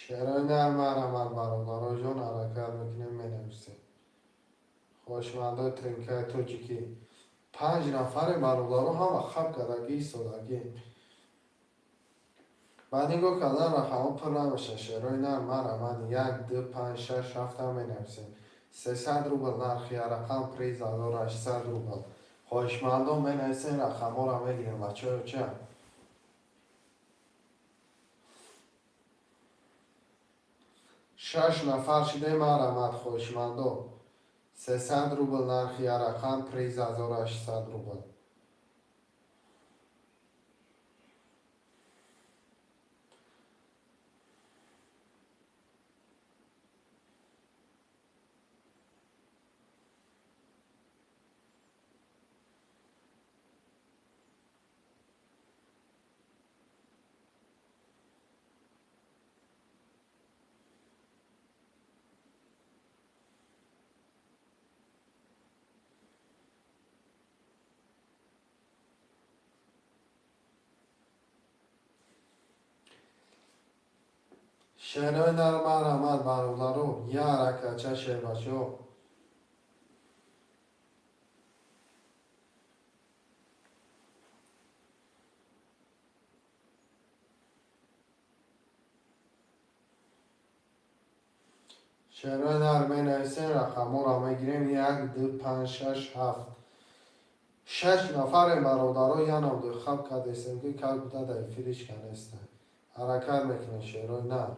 Шерои нар, марҳамат, бародароҷон, ҳаракат мекунем, менависем. Хоҳишмандои тринкаи тоҷикӣ. Панҷ нафаре, бародаро, ҳама хаб кардагӣ истодагӣ. Баъд нигоҳ кардан, рақамҳо пур намешавад. Шерои нар, марҳамат, як, ду, панҷ, шаш, ҳафта менависем. 300 рубл нархи рақам, приз 1800 рубл. Хоҳишмандон, менависем, рақамҳоро мегирем, бачаҳо, ча? Шаш нафар шудем, марҳамат, хоҳишмандо. 300 рубл нархи рақам, приз 1800 рубл. Шерои нар, марҳамат, бародаро, я ҳаракатча, шербачаҳо. Шерои нар, менависем, рақамҳоро мегирем. Як, ду, панҷ, шаш, ҳафт. Шаш нафарем, бародаро, янам хаб кардесем, ки как буда дар эфир ҳеч ка неста. Ҳаракат мекунем, шерои нар.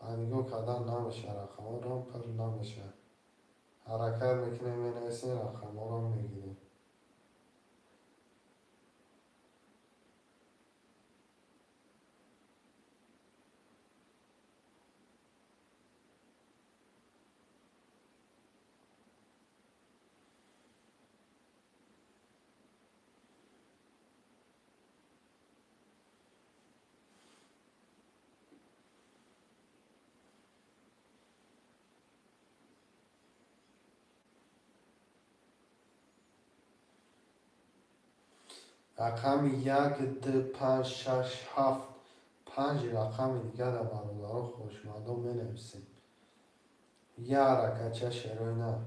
Ба нигоҳ кардан намешавад, рақамҳоро пур намешавад. Ҳаракат мекунем, менависем, рақамҳоро мегирем. Рақами як, ду, панҷ, шаш, ҳафт, панҷ рақами дигара, бародаро, хоҳишмандон, менависем. Я ҳаракатча, шерои нар.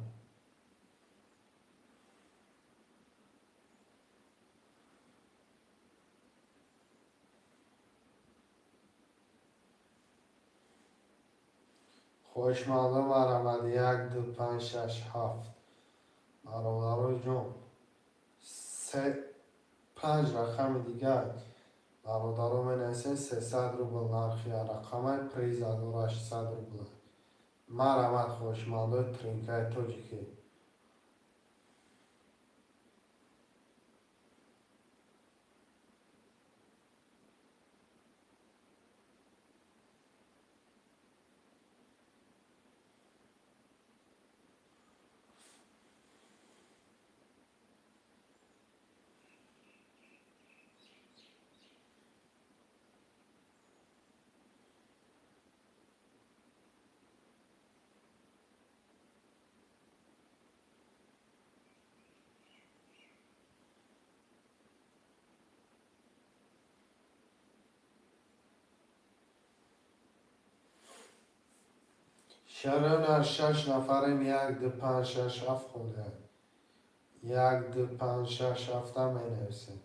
Хоҳишмандон, марҳамат, як, ду, панҷ, шаш, ҳафт. Бародарои ҷон, се, панҷ рақами дигар, бародаро, менависем. 300 рубл нархи рақамай, приз 1800 рубл. Марҳамат, хоҳишмандои тринкаи тоҷикӣ. Шарои нар, шаш нафарем, як, ду, панҷ, шаш, ҳафт, хонда. 1, 2, 5, 6, 7 менависем.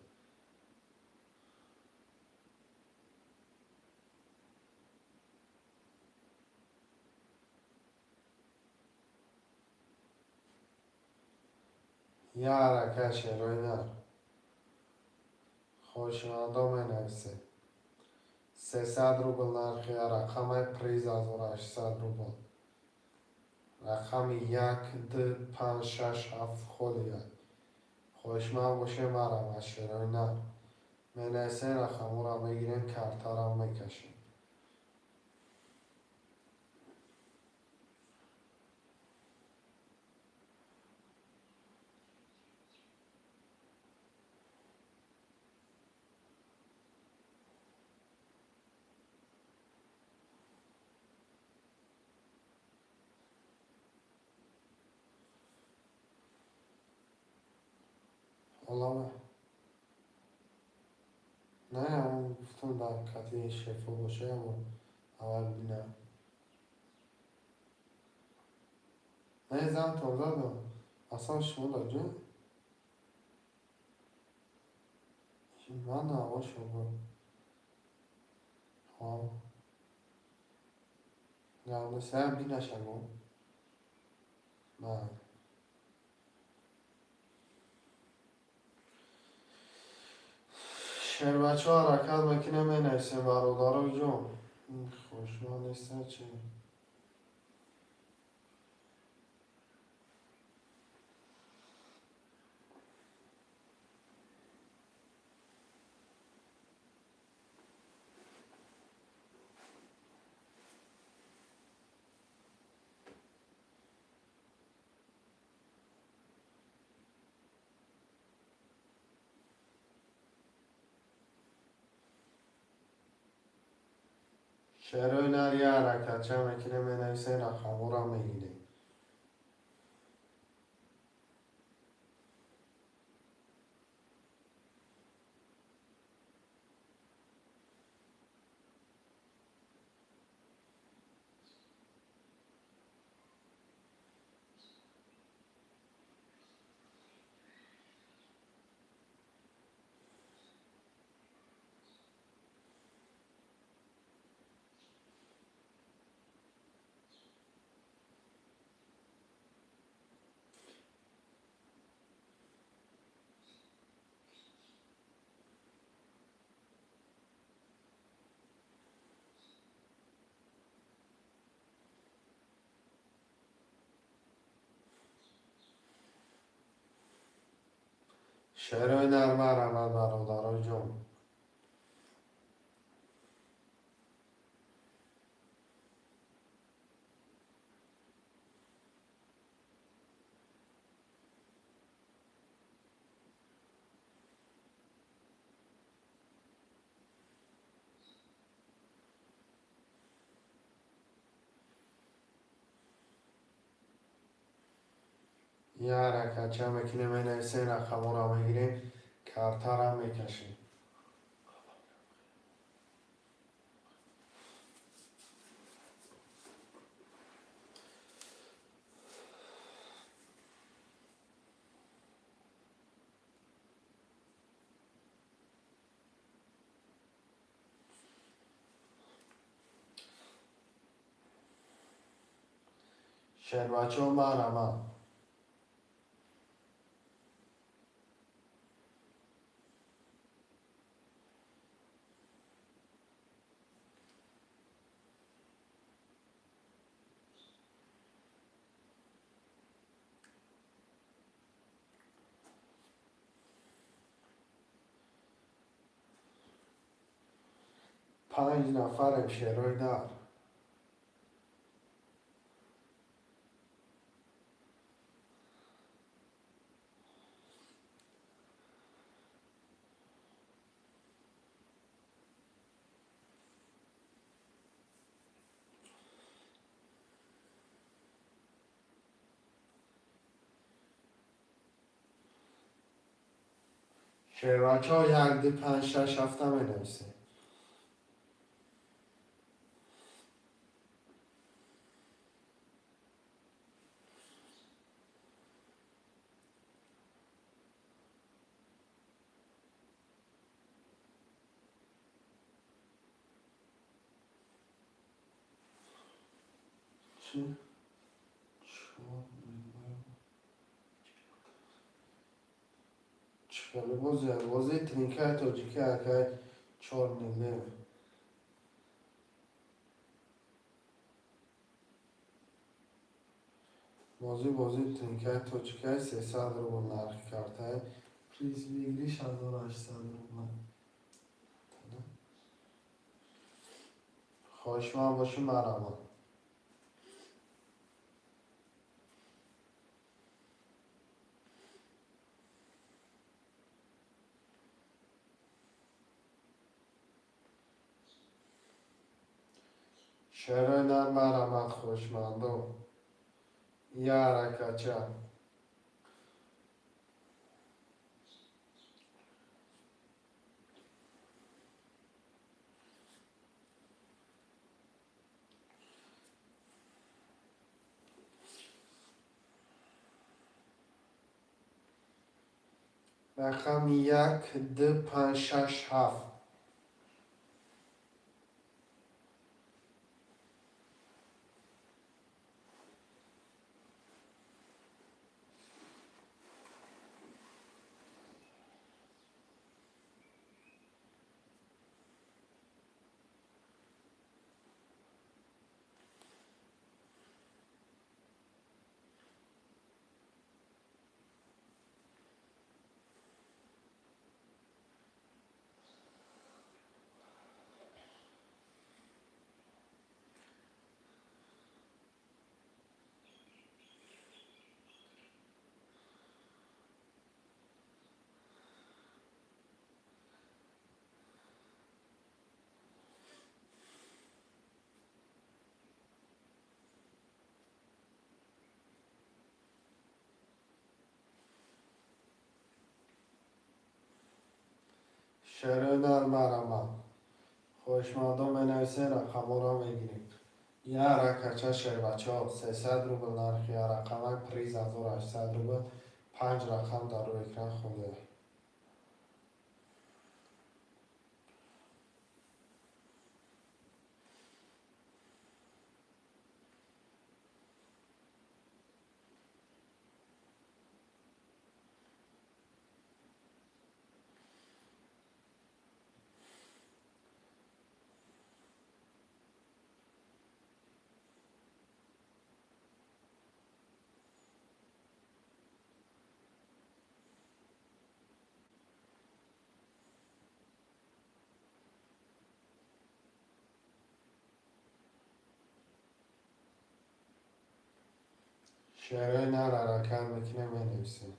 Я ҳаракат, шерои нар. Хоҳишмандо, менависем. 300 рубл нархи рақамай, приз 1800 рубл. Рақами 1, 2, 5, 6, 7 холия. Хоҳишманд бошем, марҳамат, шерои нар. Менависем, рақамҳоро мегирем, картаро мекашем. Олама. Не, ҳамон гуфтам, дар кати шефо боша, ҳамон аввал бинам. Не, зантон задам. Аслан шумо дар ҷо? Ман аввал шумо. Хоб. Гавнасаям бинашагом. На. Шербачо, ҳаракат мекунем, менависем, бародаро ҷон. Хушман неста чи? Шерои нар, я ҳаракатча мекунем, менависем, рақамҳоро мегирем. Шерои нар, марҳамат, бародаро ҷон. Я ҳаракатча мекунем, менависем, рақамҳоро мегирем, картаро мекашем. Шербачо, марҳамат. Панҷ нафарем, шерои нар. Шербачо, 1, 2, 5, 6, 7 менависем. Чӣ? Чӣ хеле бози? Бозии тринкаи тоҷикӣ, акай Чёрный лев. Бозӣ, бозии тринкаи тоҷикай, 300 рубл нархи картаи, приз выигрыш 1800 рубл. Хоҳишманд бошӣ, марҳамат. Шерои нар, марҳамат, хоҳишмандо. Я ҳаракатча. Рақами як, ду, панҷ, шаш, ҳафт. Шерои нар, марҳамат. Хоҳишмандон менависен, рақамҳоро мегирем. Я ҳаракатча, шербачаҳо, 300 рубл нархи я рақамак, приз 1800 рубл, панҷ рақам дар рӯи экран хонда. Шерои нар, ҳаракат мекунем, менависем.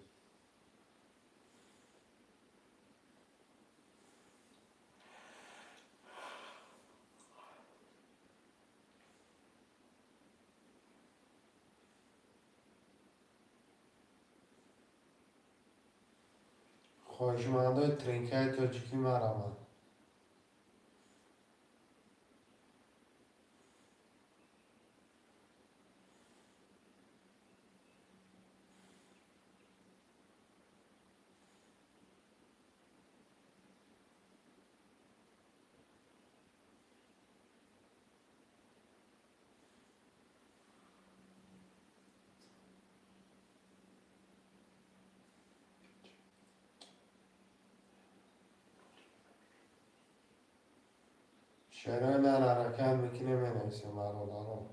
Хоҳишмандои тринкаи тоҷикӣ, марҳамат. Шерои нар, ҳаракат мекунем, менависем, бародарон.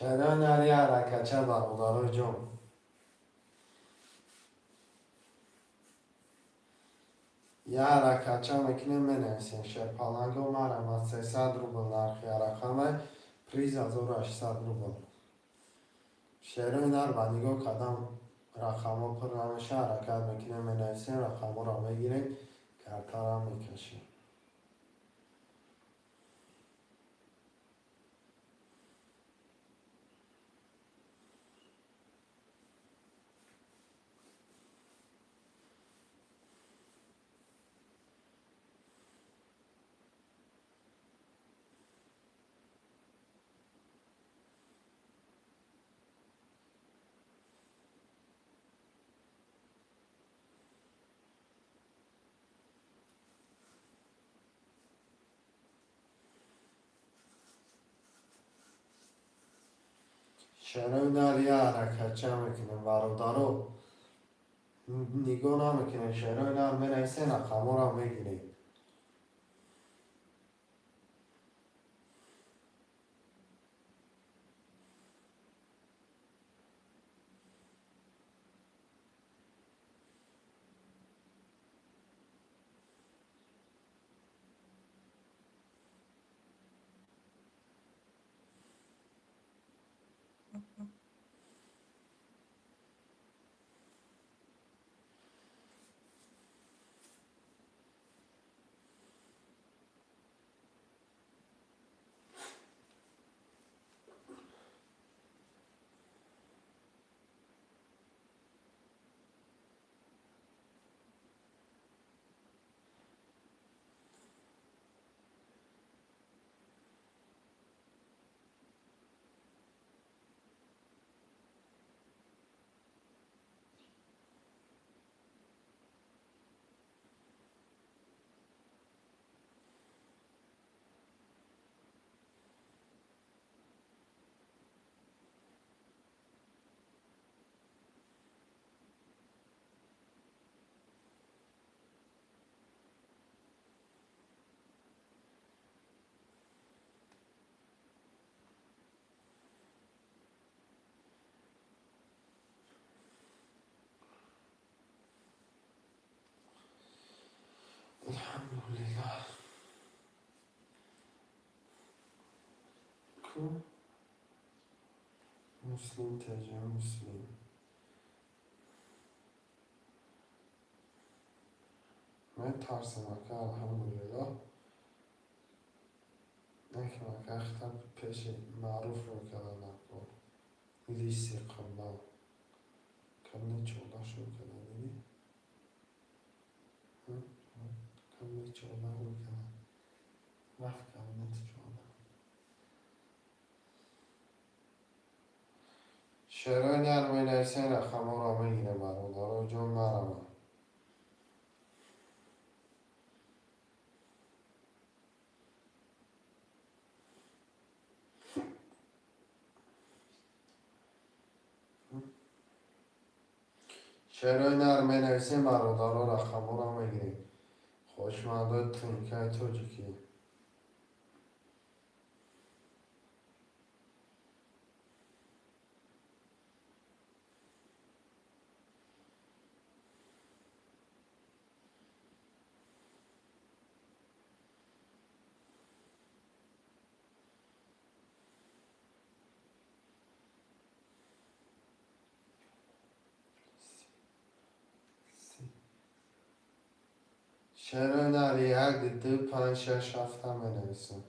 Шерои нари, ҳаракатча, бародарои ҷон. Я ҳаракатча мекунем, менависем. Шерпаланго, марҳамат, 300 рубл нархи рақамай, приз 1800 рубл. Шерои нар, ба нигоҳ кардам, рақамҳо пур намеша, ҳаракат мекунем, менависем, рақамҳоро мегирем, картаро мекашем. Шерои нар я ҳаракатча мекунем, бародаро. Нигоҳ намекунем, шерои нар менависем, рақамҳоро мегирем. Алҳамдулиллаҳ. Ку Муслим ТЖ, Муслим. Метарсам, ака, алҳамдулиллаҳ. Накунам, ака, хитаб пеши маъруф рӯй кардан накун. Лиси қурбон. Кабинет 14 шур кардан, дидӣ? Кабинет 14 рӯй кардан. Рафт кабинети 14. Шерои нар менависем, рақамҳоро мегирем, бародаро, ҷон нараванд. Шерои нар менависем, бародаро, рақамҳоро мегирем. Хоҳишмандои тринкаи тоҷикӣ. Шерои нар як, ду, панҷ, шаш, ҳафта менависем.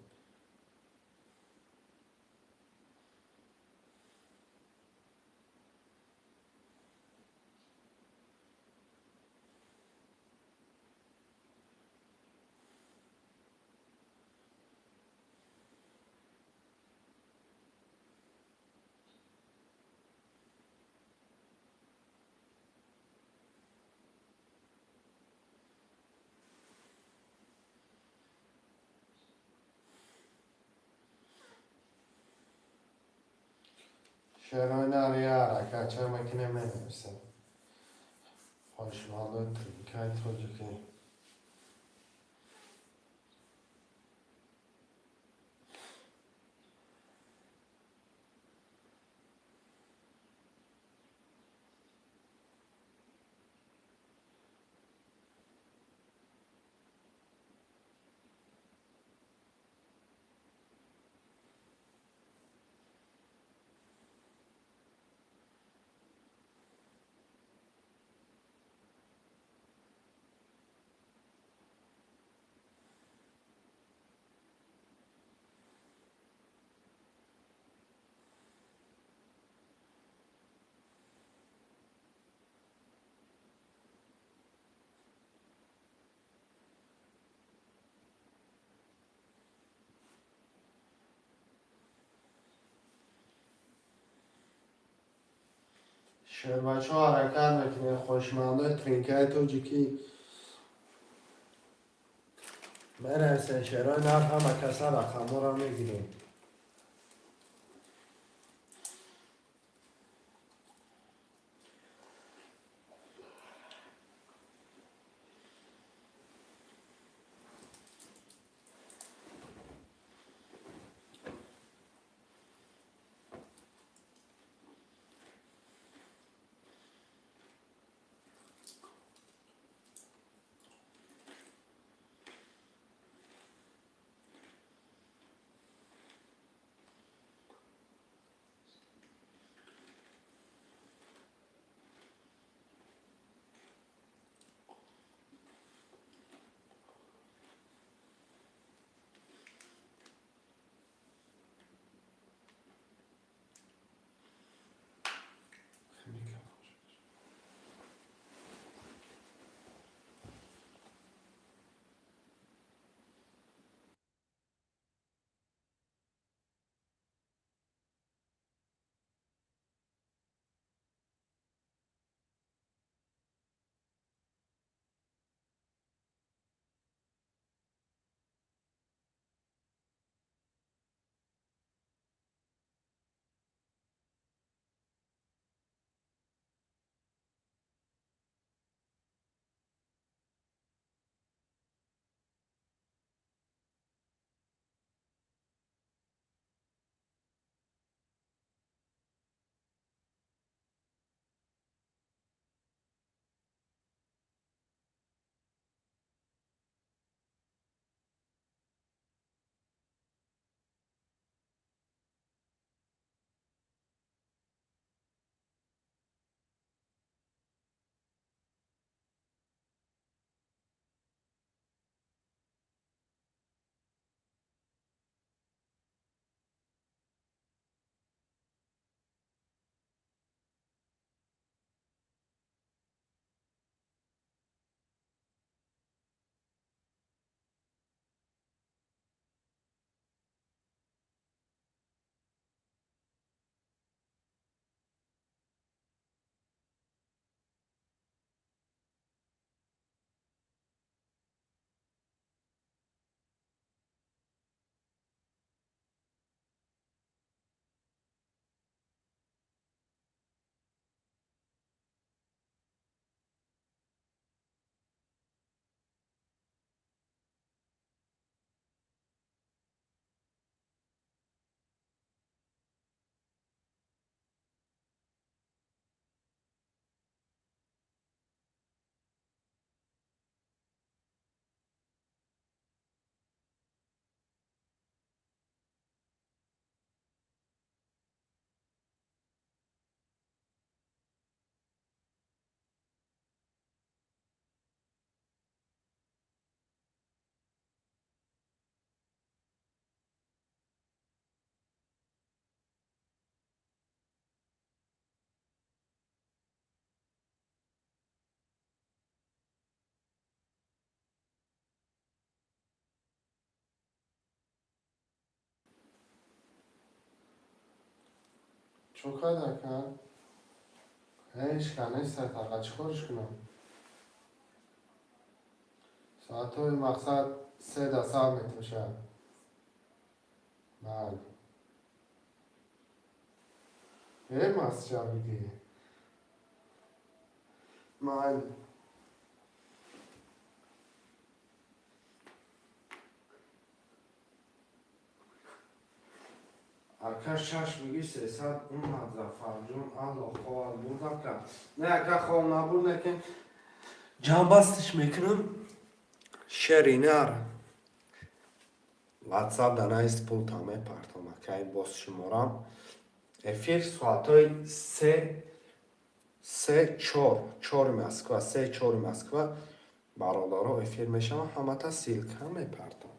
Шерои нар я ҳаракатча мекунем, менависем. Хоҳишмандои тринкаи тоҷикӣ. Шербачҳо, ҳаракат мекунем, хоҳишмандои тринкаи тоҷикӣ. Менависем шерои нар, ҳама каса рақамҳоро мегирем. Чо кард, ака? Ҳеч ка неста, тақа чӣ корш кунам? Соатҳои, мақсад, 3 да сар метошад. Бале. Э, масча бигӣ. Майли. Ака, шаш бигӣ, 300 омад. Зафарҷон, алло, ховал бурдам ка? Не, ака, хов набурд, лекин ҷамъбастиш мекунам. Шери нар ватсап да наист, пулта мепартом, акай, боз шуморам. Эфир соатҳои се, се, чор, чори Москва, се, чори Москва, бародаро, эфир мешавам, ҳамата ссылка мепартом.